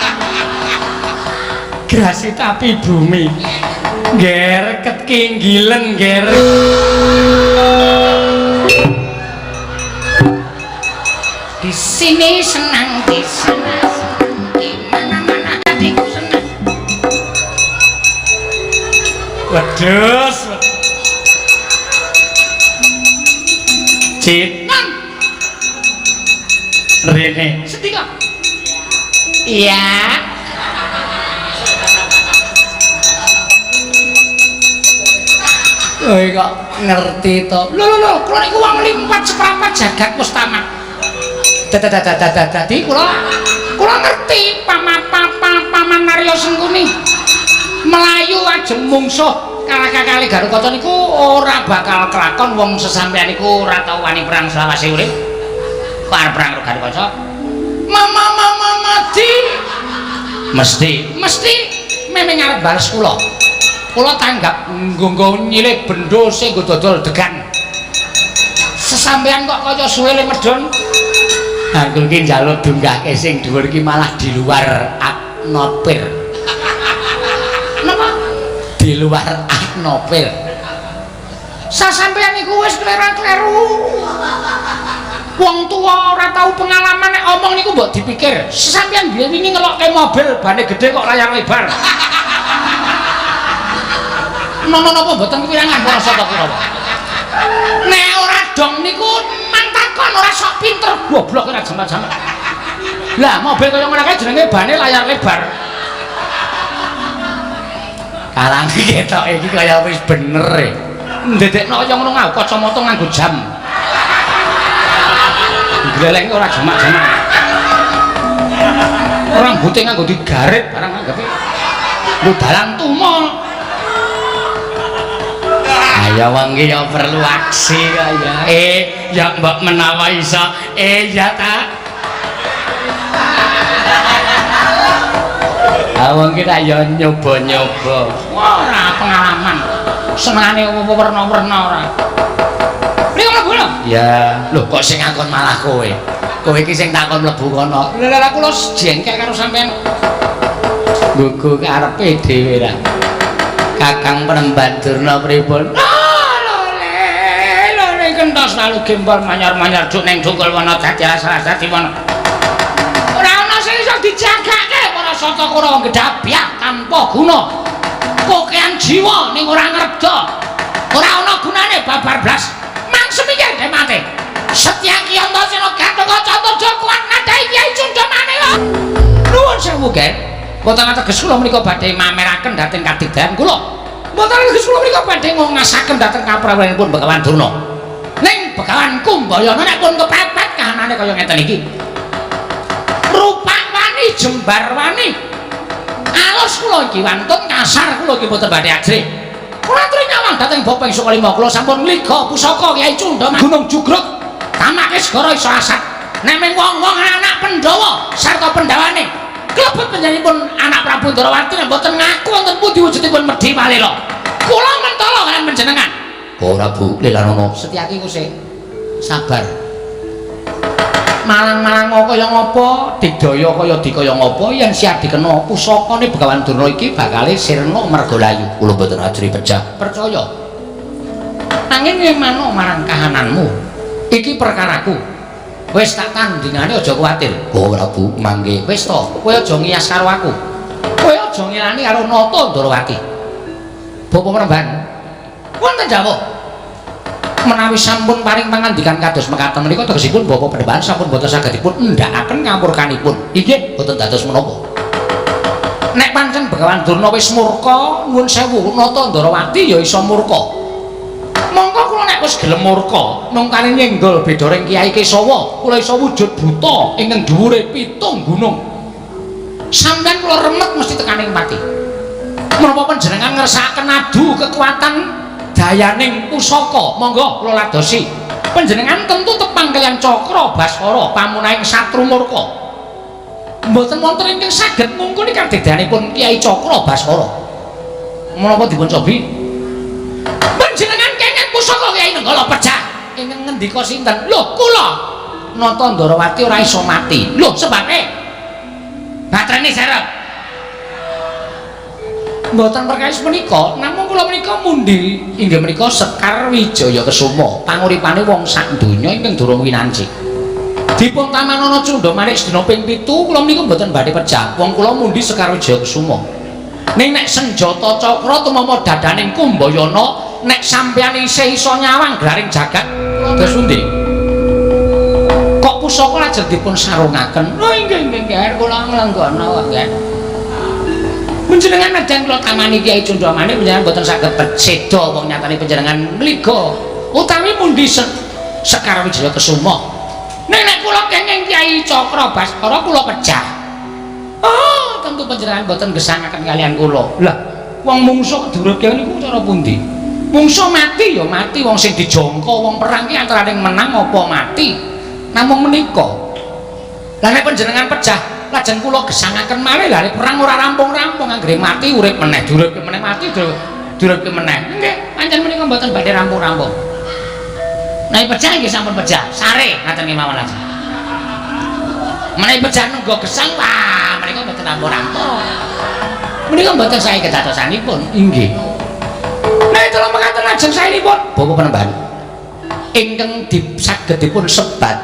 Grasi tapi bumi. Ngger ketinggilen ngger. Di sini senang, di sana senang, di mana-mana hatiku senang. Wedhus. Cit. Nang. Rene. Sedika. Iya. Kowe kok ngerti to? Lho lho lho, kula niku wong limpat seprapat jagat mustamak. Dadi kula ngerti paman Narya Sengkuni melayu ajeng mungsuh kalah-kakale Garukaca niku ora bakal kelakon wong sesampeyan niku ora tau wani perang selawase urip. Kok arep perang karo Garukaca? Mama mama mati. Mesti memeng arep bales kula. Kula tanggap nggo-nggo nyilih bendo sing nggo dodol degan. Sesampeyan kok kaya suwele medhun. Aku iki njaluk dunggahke sing dhuwur iki malah di luar atmosfer. Napa? Di luar atmosfer. Sasampeyan niku wis kleru-kleru. Wong tuwa ora tau pengalaman nek omong niku mbok dipikir. Sesampeyan biyen wingi ngelokke mobil bane gedhe kok layar lebar. Nono napa mboten kepirangan para sata Kurawa. Nek ora dong niku mang takon ora sok pinter goblok ora jamak-jamak. Lah mobil kaya ngono kae jenenge bane layar lebar. Kalang ketoke iki kaya wis bener e. Ndedekno kaya ngono nganggo kacamata nganggo jam. Gleleng ora jamak-jamak. Rambute nganggo digarit barang anggape. Lho dalang tumol. Ayo wong iki ya perlu aksi kaya. Ya mbok menawa iso. Ya ta. Ah wong iki tak ya nyoba-nyoba. Ora pengalaman. Senengane werna-werna ora. Mriko mlebu lho. Ya, lho kok sing ngakon malah kowe. Kowe iki sing takon mlebu kono. Lha lha kula jengkek karo sampean. Gugu karepe dhewe ra. Kakang Penemban Durna pripun? Lho le kentos lalu gembol manyar-manyar juk ning dukul wana dadi asal dadi wana. Ora ana sing iso dijagake para sata Kurawa gedhabyak tanpa guna. Kokean jiwa ning ora ngredha. Ora ana gunane babar blas. Mang semikir mate. Setyaki Antasena Gatotkaca Antarja kuat nadhahi Kyai Cundamane. Nuwun sewu, Ger. Mboten ateges kula menika badhe mameraken dhateng kadigdayan kula. Mboten ateges kula menika badhe ngongasaken dhateng kaprawenipun Begawan Durna. Ning Begawan Kumbayana nek pun kepepet kahanane kaya ngeten iki. Rupak wani jembar wani. Alus kula iki wantun kasar kula iki mboten badhe ajrih. Kula aturi nyawang dhateng Bapa ing Sukalima kula sampun ngliga pusaka Kyai Cundha Gunung Jugruk. Tamake segara iso asat. Nek ming wong-wong anak Pandhawa sarta pendhawane Klebet panjenenganipun anak Prabu Ndrawati nek mboten ngaku wonten pundi wujudipun Medhi Malela. Kula mentala kaliyan panjenengan. Ora Bu, Lelanono. Setyaki ku sik sabar. Malang-malang kaya ngapa, digdaya kaya dikaya ngapa yen siap dikena pusakane Begawan Durna iki bakale sirna merga layu. Kula mboten ajri pecah. Percaya. Nanging ngemano marang kahananmu. Iki perkaraku. Wis tak tandingane aja kuwatir. Ora Bu, mangke. Wis to, kowe aja ngiyas karo aku. Kowe aja ngilani karo Nata Ndrawati. Bapak Penemban. Wonten dawuh. Menawi sampun paring pangandikan kados mekaten menika tegesipun Bapak Penemban sampun boten saged dipun endhakaken ngamurkanipun. Inggih, boten dados menapa. Nek pancen Begawan Durna wis murka, nuwun sewu, Nata Ndrawati ya iso murka. Mongko kula nek wis gelem murka, mung kali nyenggol bedoring Kyai Kesawa, kula iso wujud buta ingkang dhuwure 7 gunung. Sampeyan kula remet mesti tekaning pati. Menapa panjenengan ngersakaken adu kekuatan dayaning pusaka? Monggo kula ladosi. Panjenengan tentu tepang kaliyan Cakra Baskara pamunahing satru murka. Mboten wonten ingkang saged ngungkuli kadedanipun Kyai Cakra Baskara. Menapa dipun cobi? Panjenengan kenging pusaka Kyai Nenggala pejah. Ingkang ngendika sinten? Lho, kula. Nata Ndrawati ora iso mati. Lho, sebabe baterene serep. Mboten perkawis menika, namung kula menika mundi inggih menika Sekar Wijaya Kesuma, panguripane wong sak donya ingkang durung winanci. Dipun tamanana cundha manik sedina ping 7, kula menika mboten badhe pejah. Wong kula mundi Sekar Wijaya Kesuma. Ning nek senjata cakra tumama dadaning Kumbayana, nek sampeyan isih iso nyawang glaring jagat, dados pundi? Kok pusaka lajeng dipun sarungaken? Lho inggih inggih nggih, kula nglenggana nggih. Panjenengan nadyan kula tamani Kyai Cundha Manik panjenengan mboten saged seda wong nyatane panjenengan mliga utawi mundi Sekar Wijaya Kesuma. Nek nek kula kenging Kyai Cakra Baskara kula pejah. Oh, tentu panjenengan mboten gesangaken kaliyan kula. Lah, wong mungsuh keduruk niku cara pundi? Mungsuh mati ya mati, wong sing dijangka wong perang ki antarane menang apa mati. Namung menika. Lah nek panjenengan pejah lajeng kula gesangaken malih, lha perang ora rampung-rampung, anggere mati urip meneh, diuripke meneh mati diuripke meneh. Nggih, pancen menika mboten badhe rampung-rampung. Nek pejah nggih sampun pejah, sare ngaten nggih mawon lajeng. Menawi pejah nunggu gesang, wah menika mboten rampung-rampung. Menika mboten sae kedadosanipun. Inggih. Nek tolong mekaten lajeng saenipun Bapak Penemban ingkang saged dipun sebat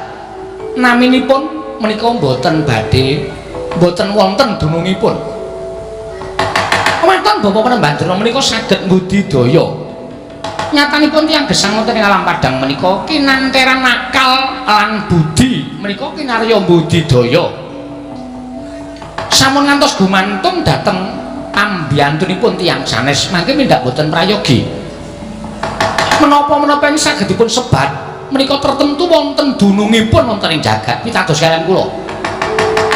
naminipun menika mboten badhe mboten wonten dunungipun. Wonten Bapak Penemban Durna menika saged mbudidaya. Nyatanipun tiyang gesang wonten ing alam padang menika kinanteran akal lan budi menika kinarya mbudidaya. Sampun ngantos gumantung dhateng pambiyantunipun tiyang sanes mangke mindhak boten prayogi. Menapa-menapa ing saged dipun sebat menika tertentu wonten dunungipun wonten ing jagat pitados kaliyan kula.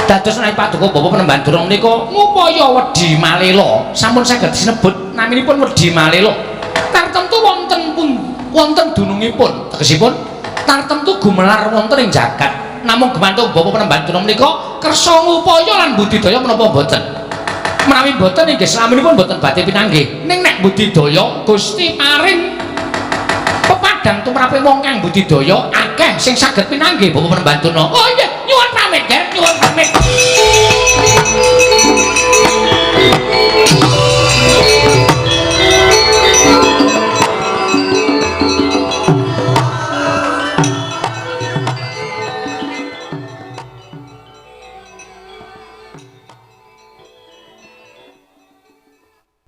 Dados menawi paduka Bapak Penemban Durna menika ngupaya wedi malela, sampun saged sinebut naminipun wedi malela. Tartemtu wonten pun wonten dunungipun, tegesipun tartemtu gumelar wonten ing jagat. Namung gumantung Bapak Penemban Durna menika kersa ngupaya lan budidaya menapa mboten. Menawi mboten inggih slaminipun mboten badhe pinanggih. Ning nek budidaya Gusti paring pepadang tumrape wong kang budidaya akeh sing saged pinanggih Bapak Penemban Durna. Oh nggih, nyuwun pamit, Ger, nyuwun pamit.